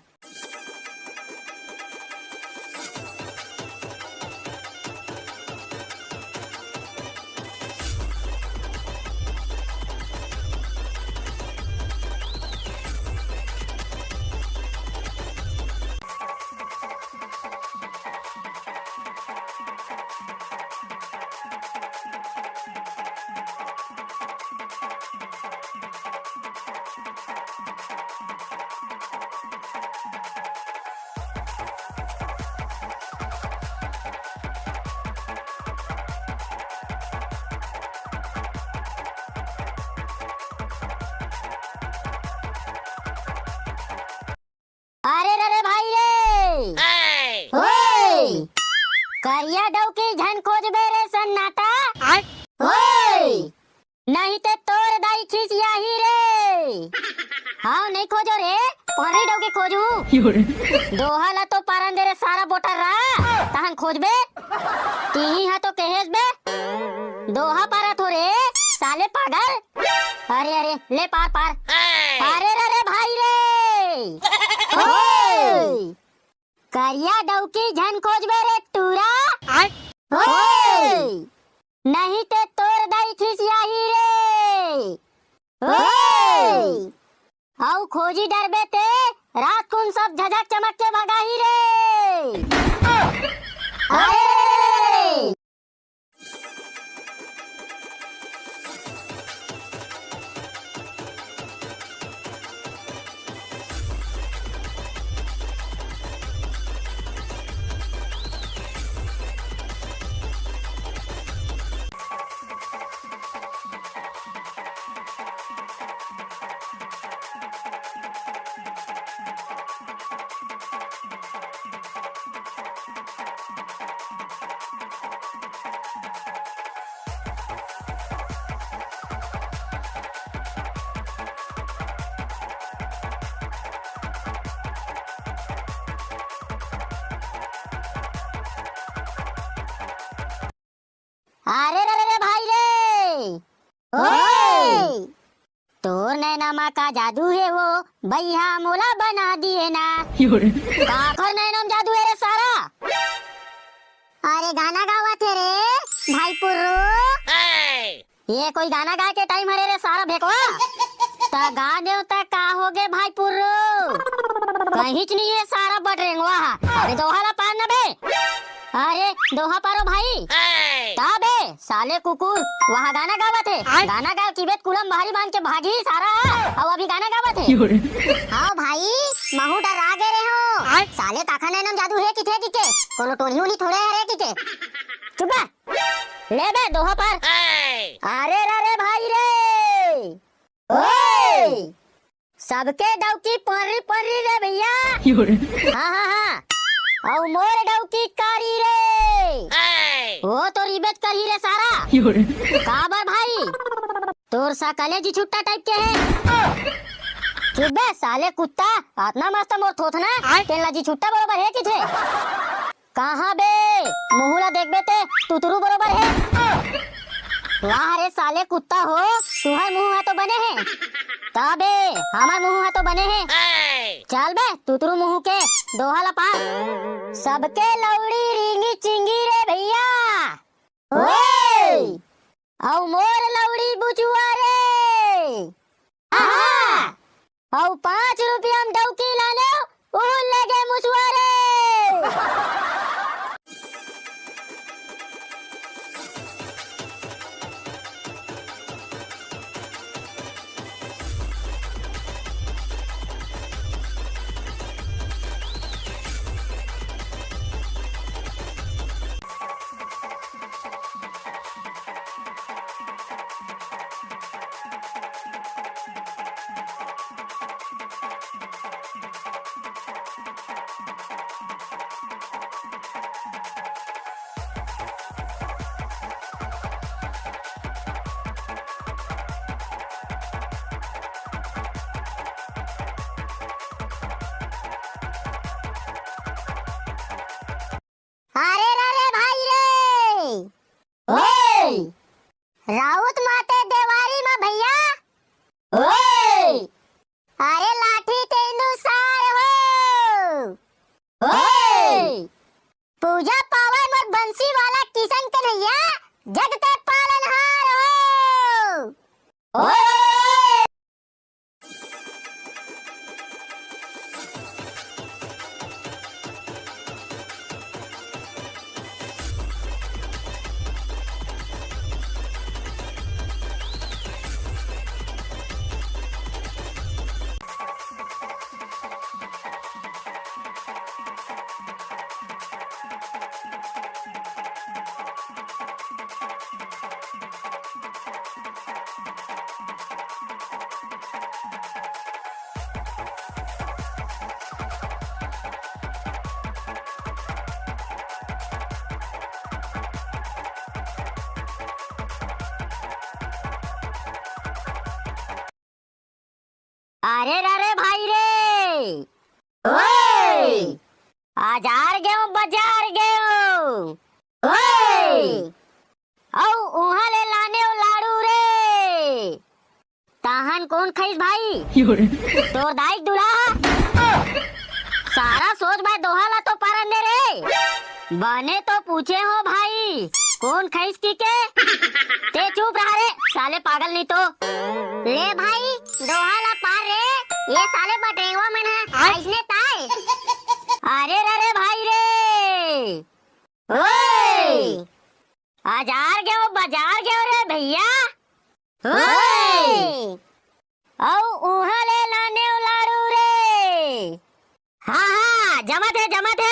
हाँ, नहीं खोजो रे, पनरी डौकी खोजू। दोहा ला तो पारन दे रे सारा बोटर रा, तहन खोजबे। तिही हा तो कहेस बे, दोहा पारत हो रे, साले पागल। अरे, अरे, ले पार, पार। अरे रे रे भाई रे। ओए। करिया डौकी झन खोजबे रे टूरा। आय। ओए। नहीं ते तोर दाई खिसियाही रे। ओए। अउ खोजी डरबे ते रात कुन सब झझक चमक के भगाही रे। अरे। अरे रे रे रे भाई रे। ओए! तोर नैना मा का जादू हे वो, भैया मोला बना दिए ना। काखर नैना मा जादू हे रे सारा? अरे गाना गावत हे रे भाई पुर्रू। ये कोई गाना गाए के टाइम हरे रे सारा भेकवा? त गा देव त का होगे भाई पुर्रू? कहींच नहीं हे सारा बटरेंगवा हा। अबे दोहा ला पार न बे। अरे दोहा पारो भाई। ता बे साले कुकुर, वहाँ गाना गावत हे। गाना गा किबेत कुलम बहरी बांध के भागी सारा। अउ अभी गाना गावत हे। हाँ भाई, महू डरा गे रे हो। साले काखर नैना मा जादू हे किथे किके, कोनो टोनी उनी थोड़े हरे किके। चुप बे। ले बे दोहा पार। अरे रे रे भाई रे। ओए! सबके डौकी पर्री पर्री रे भैया। हाँ, हाँ, हाँ। अउ मोर डौकी कारी रे। वो तो रिबेच करही रे सारा। काबर भाई? तोर सकले जी छुट्टा टाइप के हे। चुप बे साले कुत्ता, अतना मस्त मोर थोथना, तेन ला जी छुट्टा बरोबर हे किथे? कहाँ बे? मुहूँ ला देखबे ते तुतरू बरोबर हे। वाह रे साले कुत्ता हो, तुहर मुहूँ हा तो बने हे। त बे, हमर मुहूँ हा तो बने हे। चल बे, तुतरू मुहूँ के दोहा ला पार। सबके लौड़ी रिंगी चिंगी रे भैया। ओए! अउ मोर लौड़ी बुचुआ रे। आहा! अउ पाँच रुपया म डौकी लाने, उहुन लेगे मुसुआ रे। अरे रे रे भाई रे। ओए! राउत माते देवारी मा भैया। ओए! अरे लाठी तेंदू सार हो। ओए! पूजा पावय मोर बंसी वाला किशन कन्हैया, जग के पालनहार हो। ओए! अरे रे रे भाई रे, ओए! अजार गेंव, बजार गेंव, ओए! अउ उहाँ ले लानेंव लाड़ू रे। तहन कोन खइस भाई? तोर दाई के दूल्हा? सारा सोझ बाय दोहा ला तो पारन दे रे। बने तो पूछे हों भाई, कोन खइस कहिके? तें चुप रहा रे, साले पागल नहीं तो। ले भाई, दोहा ला पार रे, ये साले बटेंगवा मन ह, आय। अइसने ताय। अरे रे रे भाई रे। ओए! अजार गेंव, बजार गेंव रे भइया। ओए! अउ उहाँ ले लानेंव लाड़ू रे। हाँ, हाँ, जमत हे, जमत हे।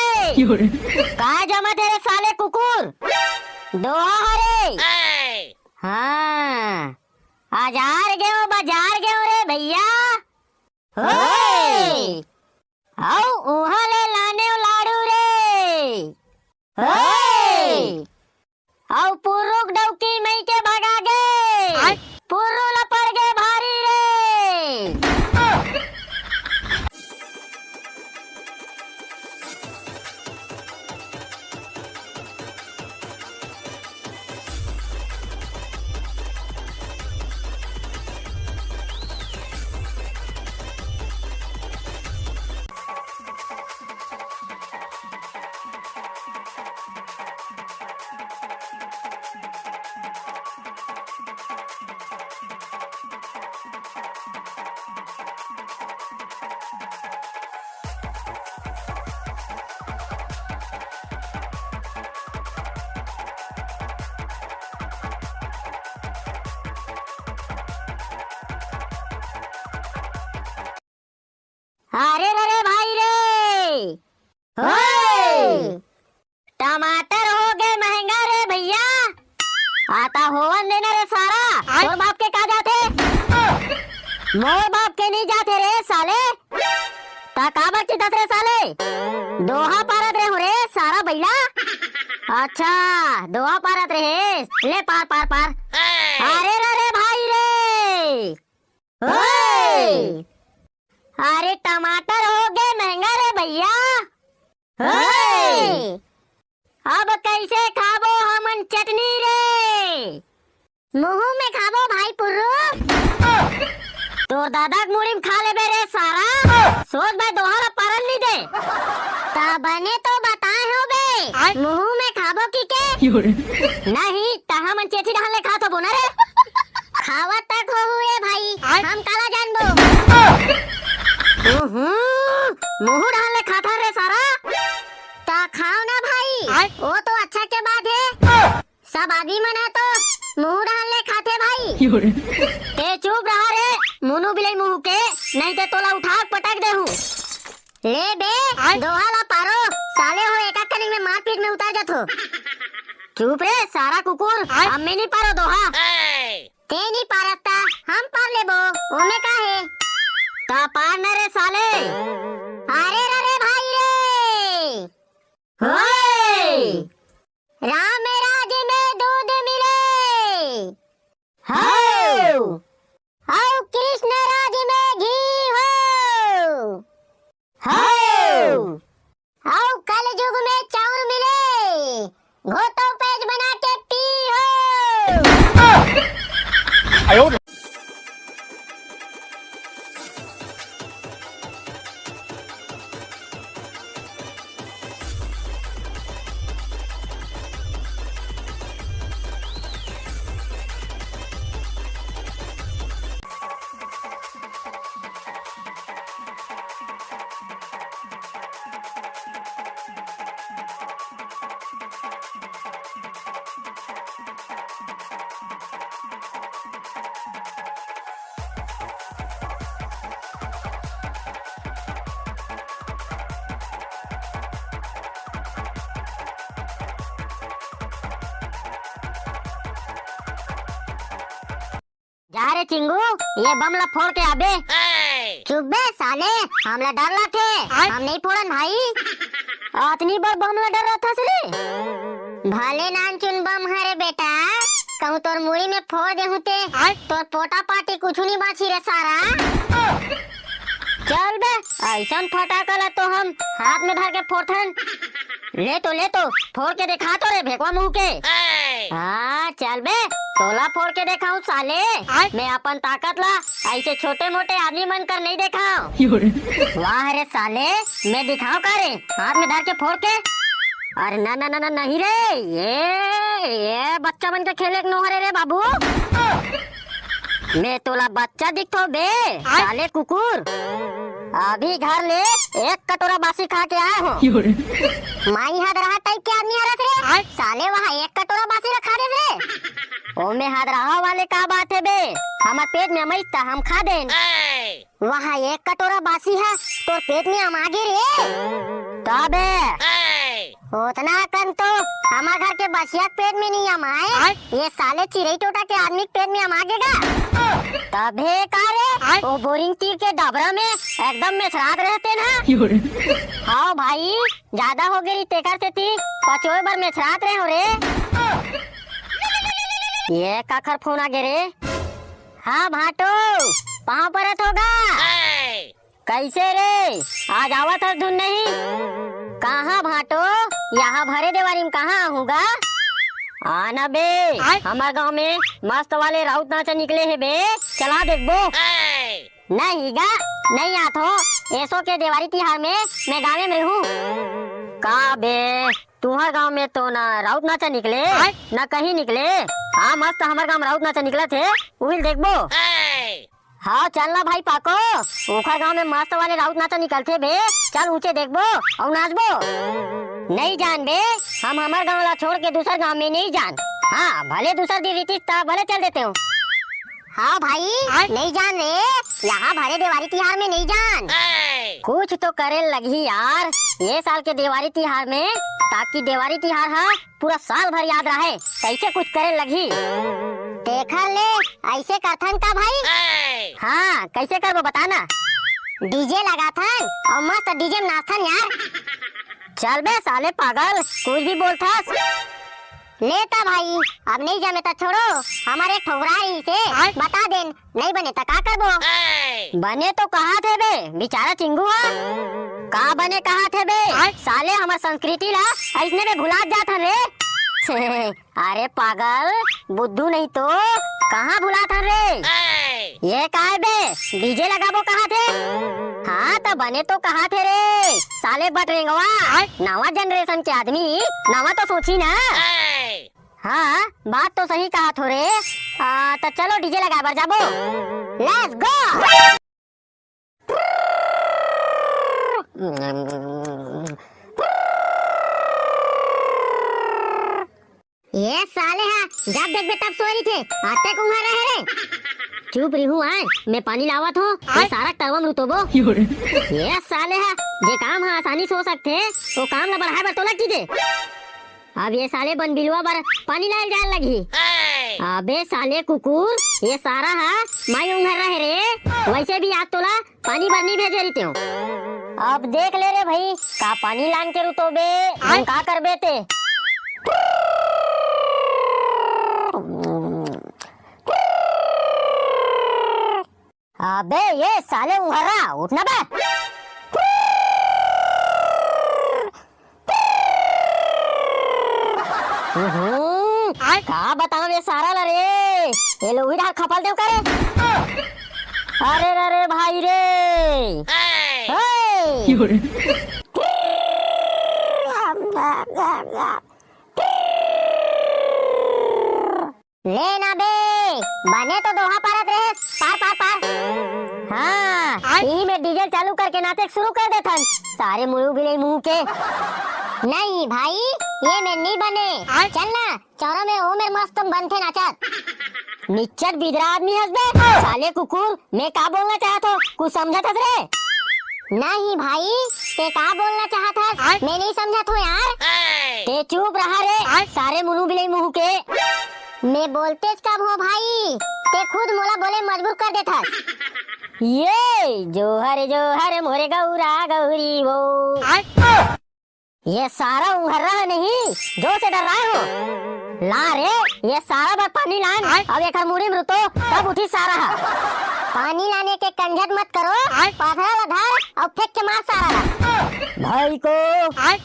का जमत हे रे साले कुकुर? दोहा हरे। हाँ, अजार गेंव, बजार गेंव रे भइया। ओए! अउ उहाँ ले लानेंव लाड़ू रे। ओए! अउ पुर्रुक डौकी मइके भगा गे। आय। पुर्रू ल पड़ गे भारी रे। अरे रे रे भाई रे, ओए! टमाटर हो गे महंगा रे भइया। आता होवन देना रे सारा, आय। तोर बाप के का जाथे? मोर बाप के नहीं जाथे रे साले। त काबर चितस रे साले? दोहा पारत रहे हूँ रे सारा बइला। अच्छा, दोहा पारत रहे। ले पार, पार, पार। अरे रे रे भाई रे। ओए! अरे टमाटर हो गे महंगा रे भइया। ओए! अब कइसे खाबो हमन चटनी रे? मुहूं में खाबो भाई पुर्रू। तोर दादा के मुड़ी में खा लेबे रे सारा। सोझ बाय दोहा ला पारन नहीं दे। त बने तो बताए हों बे। आय। मुहूं में खाबो कहिके। नहीं, त हमन चेथी डहन ले खात होबो ना रे। खावत तक होहू रे भाई, आय। हम काला जानबो। उहुं, मुहूं डहन ले खाथन रे सारा। त खाव ना भाई, आय। वो तो अच्छा के बात हे। सब आदमी मन ह तो मुहूं डहन ले खाथे भाई। तें चुप रहा रे, मुनु बिलई मुहूं के, नहीं ते तोला उठा के पटक देहूं। ले बे, आय। दोहा ला पारो, साले हो एका कनिक में मारपीट में उतर जाथो। चुप रे, सारा कुकुर, आय। अब मैं नहीं पारो दोहा। तें नहीं पारस त हम पार लेबो, ओमे का हे? त पार न रे साले। अरे रे रे भाई रे। होए। राम राज में दूध मिले। हौ। अउ कृष्ण राज में घी हो। हौ। अउ कलजुग में चाउर मिले, घोटो पेज बना के पी हो। जा रे चिंगू, ये बम ला फोड़ के आबे। चुप बे साले, हमला डर लाथे, आय। हम नहीं फोड़न भाई। अतनी बड़ बम ला डर रथस रे? भले नानचुन बम हरे बेटा, कहूँ तोर मुड़ी में फोड़ देहूँ ते, आय। तोर पोटा पाटी कुछु नहीं बाँची रे सारा। अइसन फटाका ला तो हम हाथ में धर के फोड़थन। ले तो, ले तो, फोड़ के देखा तो रे भेकवा मुंह के। हाँ, चल बे, तोला फोड़ के देखाऊं साले। मैं अपन ताकत ला अइसे छोटे मोटे आदमी मन कर नहीं देखाऊं। वाह रे साले, मैं दिखाऊं का रे, हाथ में धर के फोड़ के? अरे ना ना ना ना, नहीं रे, ये ये बच्चा मन के खेले के नोहरे रे बाबू। मैं तोला बच्चा दिखथो बे, साले कुकुर। अभी घर ले एक कटोरा बासी खा के आए हो। माई हदरहा टाइप के आदमी हरस रे। साले वहाँ एक कटोरा बासी रखा देस रे। ओमे हदरहा वाले का बात हे बे? हमर पेट में अमई त हम खा देन। वहाँ एक कटोरा बासी ह तोर पेट में अमा गे रे। तबे ओतना कन तो हमर घर के बसिया के पेट में नहीं अमाए। ये साले चिरई टोटा के आदमी के पेट में अमा गे गा। तबे का रे, वो बोरिंग तीर के डबरा में एकदम मेछरात रहते ना। हाँ भाई, जादा हो गे रही तेकर सेती पचोए बर मेछरात रहे हो रे। ये काखर फोन आ गे रे? हाँ भाटो, पाँव परत हो गा। कैसे रे, आज आवत हस धुन नहीं? कहाँ भाटो, यहाँ भरे देवारी में कहाँ आहूँ गा? आना बे, हमर गाँव में मस्त वाले राउत नाचा निकले हे बे, चला देखबो। नहीं गा, नहीं आत हो। एसो के देवारी तिहार में मैं गाँवे में रहूँ। का बे, तुहर गाँव में तो ना राउत नाचा निकले, ना कहीं निकले। हाँ, मस्त हमर गाँव में राउत नाचा निकलत हे, उहिल देखबो। हाँ, चल ना भाई पाको, ओखर गाँव में मस्त वाले राउत नाचा निकलथे बे। चल ऊंचे देखबो अउ नाचबो। नहीं जान बे, हम हमर गाँव ला छोड़ के दूसर गाँव में नहीं जान। हाँ, भले दूसर दिन रहितिस त भले चल देते हो। हाँ भाई, नहीं जान रे, यहाँ भरे देवारी तिहार में नहीं जान। कुछ तो करे लगही यार, ये साल के देवारी तिहार में, ताकि देवारी तिहार हा पूरा साल भर याद रहे, कैसे कुछ करे लगही। तेखर ले ऐसे करथन का भाई? हाँ, कैसे करबो बता ना। डीजे लगाथन अउ मस्त डीजे में नाचथन यार। चल बे साले पागल, कुछ भी बोलथस। ले ता भाई, अब नहीं जमे ता छोड़ो, हमर एक ठोकरा ही से बता देन, नहीं बने ता का करबो? बने तो कहा थे बे, बेचारा चिंगू हा। का बने कहा थे बे? साले हमर संस्कृति ला ऐसने में भुलात जात हन रे। अरे पागल, बुद्धू नहीं तो कहाँ भुलात हन रे? ये काय बे, डीजे लगाबो कहा थे? हाँ, त बने तो कहा थे रे, साले बटरेंगवा। नवा जनरेशन के आदमी, नवा तो सोची ना। हाँ, बात तो सही कहा थो रे। आ, त चलो डीजे लगाए बर जाबो। Let's go। ये साले हा, जब देखबे तब सोए रहिथे, आते कुंभर रहे रे। चुप रिहू आय, मैं पानी लावत हो, ये सारा टरवा में रुतोबो। ये साले हा, जे काम हा आसानी से हो सकथे, वो काम ला बढ़ाए बर तोला की दे। अब ये साले बन बिलवा बर पानी लायल जाए लगही। अबे साले कुकुर, ये सारा हा माई उंघर रहे रे। वैसे भी आज तोला पानी बर नहीं भेजे रहितेव। अब देख ले रे भाई, का पानी लान के रुतोबे, हम का करबे ते। अबे ये साले उंघरा, उठ ना बे। हम्म, का बताओ ये सारा ला रे, ये लोही ढाल खपल देव करे। अरे रे रे भाई रे। हे। ले ना बे, बने तो दोहा पारत रहे, पार, पार, पार। हाँ, आय। इही में डीजल चालू करके नाचे शुरू कर देथन, सारे मुलू बिलई मुंह के। नहीं भाई, ये में नहीं बने। आय। चल ना, चौरा में ओ मेर मस्त बनथे नाचत। निच्चट बिदरा आदमी हस बे, साले कुकुर, मैं का बोलना चाहत हो, कुछ समझत हस रे? नहीं भाई, ते का बोलना चाहत हस? आय। मैं नहीं समझत हूँ यार। ते चुप रहा रे, आय। सारे मुलू बिलई मुंह के। मैं बोलतेच कब हो भाई, ते खुद मोला बोले मजबूर कर देथस। ये जोहर जोहर मोरे गौरा गौरी वो। ये सारा उंघर्रा है नहीं, जोर से डर्राए हो। ला रे, ये सारा बर पानी लान, अब एकर मुड़ी में रुतो, तब उठी सारा हा। पानी लाने के कंझट मत करो, पाथरा ला धर, फेंक के मार सारा ला। भाई को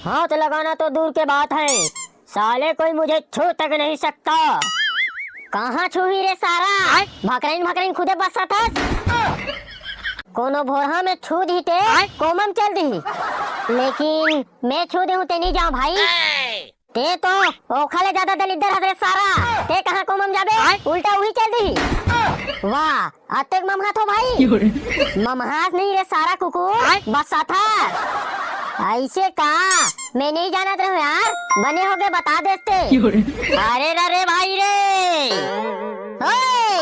हाथ लगाना तो दूर के बात है, साले कोई मुझे छू तक नहीं सकता। कहाँ छूही रे सारा? भकरइन भकरइन खुदे बस्साथस। कोनो भोरहा में छू दिही ते कोमा म चल दिही, लेकिन मैं छू देहूं ते नहीं जाओ भाई। ते तो ओखा ले ज्यादा दलिद्दर हस रे सारा। ते कहाँ कोमा म जाबे? उल्टा उही चल दिही। वाह, अतेक ममहात हो भाई। ममहास नहीं रे सारा कुकुर, बस्साथस। ऐसे का? मैं नहीं जानत रहूं यार, बने होगे बता देते। अरे रे, रे भाई रे। ओए!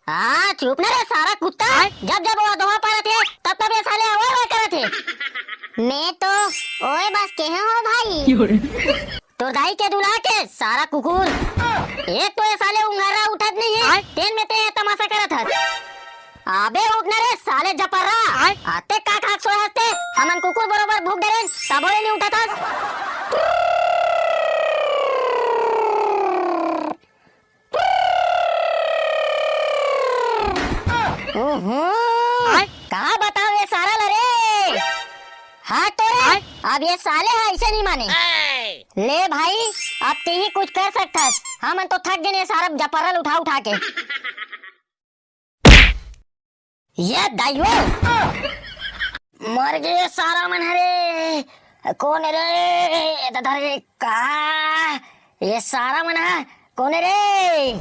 आ, चुप ना रे सारा कुत्ता। जब जब वो दोहा पारत हे, तब तब ये साले ओए ओए करत हे। मैं तो ओए बस कहे हो भाई। तोर दाई के दुला के सारा कुकुर। एक तो ये साले उंगारा उठत नहीं है, तेन में ते ये तमाशा करत हस। अबे उठ ना रे साले जपरा। अतेक का खाक सोए हस ते, हमन कुकुर बरोबर भूख डरेन, तभो ले नहीं उठत हस। ओहो, का बताओ ये सारा ला रे। हाँ तो रे, अब ये साले हा ऐसे नहीं माने। ले भाई, अब ते ही कुछ कर सकथस, हमन तो थक गेन ये सारा जपरा ल उठा उठा के। ये दाइयो, मर गे सारा मन हरे। कोन रे? ए दादा रे, का? ये सारा मन ह कोन रे?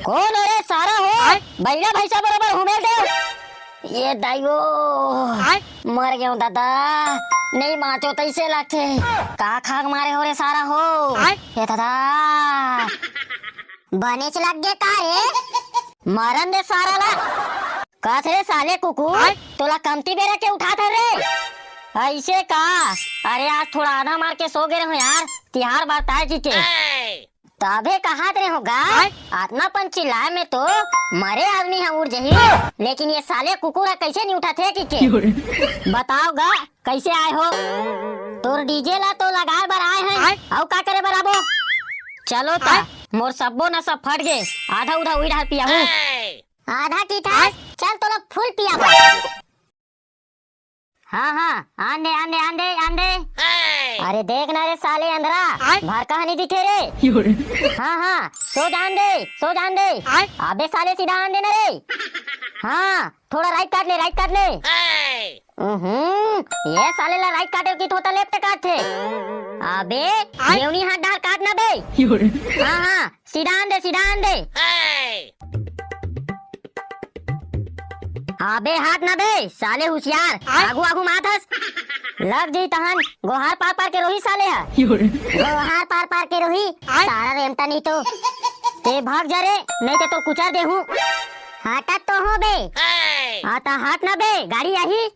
कोन हो रे सारा हो? बइला भैंसा बरोबर हुमेल दे। ये दाइयो, मर गेंव दादा, नहीं बाँचों तइसे लगथे। का खाक मारे हो रे सारा हो? ये दादा, बनेच लग गे का रे? मरन दे सारा ला। कस रे साले कुकुर, तोला कमती बेरा के उठात हन रे? अइसे का? अरे आज थोड़ा आधा मार के सो गे रहेंव यार, तिहार बरताय जी के। तभे कहत रहेंव गा, अतना पन चिल्लाय में तो मरे आदमी ह उठ जही, लेकिन ये साले कुकुर ह कइसे नहीं उठत हे कि के? बताव गा, कइसे आय हो? तोर डीजे ला तो लगाय बर आय हन, अउ का करे बर आबो? चलो ता, मोर सब्बो नसा फट गे, आधा उधा उही डाहर पियाहूं। आधा की था, चल तो लोग फुल पियाबो। हाँ, हाँ, आन दे, आन दे, आन दे, आन दे। अरे देख ना रे साले अंधरा, भर कहाँ नहीं दिखे रे? हाँ, हाँ, सो जान दे, सो जान दे। अबे साले सीधा आन दे ना रे। हाँ, थोड़ा राइट काट ले, राइट काट ले। उहुं, ये साले ला राइट काटे की थोता लेफ्ट काटथे। अबे, जेवनी हाथ डार काट ना बे। हाँ, हाँ, सीधा आन दे, सीधा आन दे। अबे हाथ ना बे, साले हुसियार, आगू आगू मात हस। लग जही तहन, गोहार पार पार के रोही साले हा। गोहार पार पार के रोही, सारा रेमटा नहीं तो। ते भाग जा रे, नहीं ते तो कुचर देहूं। हटत तो हो बे। आता हट ना बे, गाड़ी आही।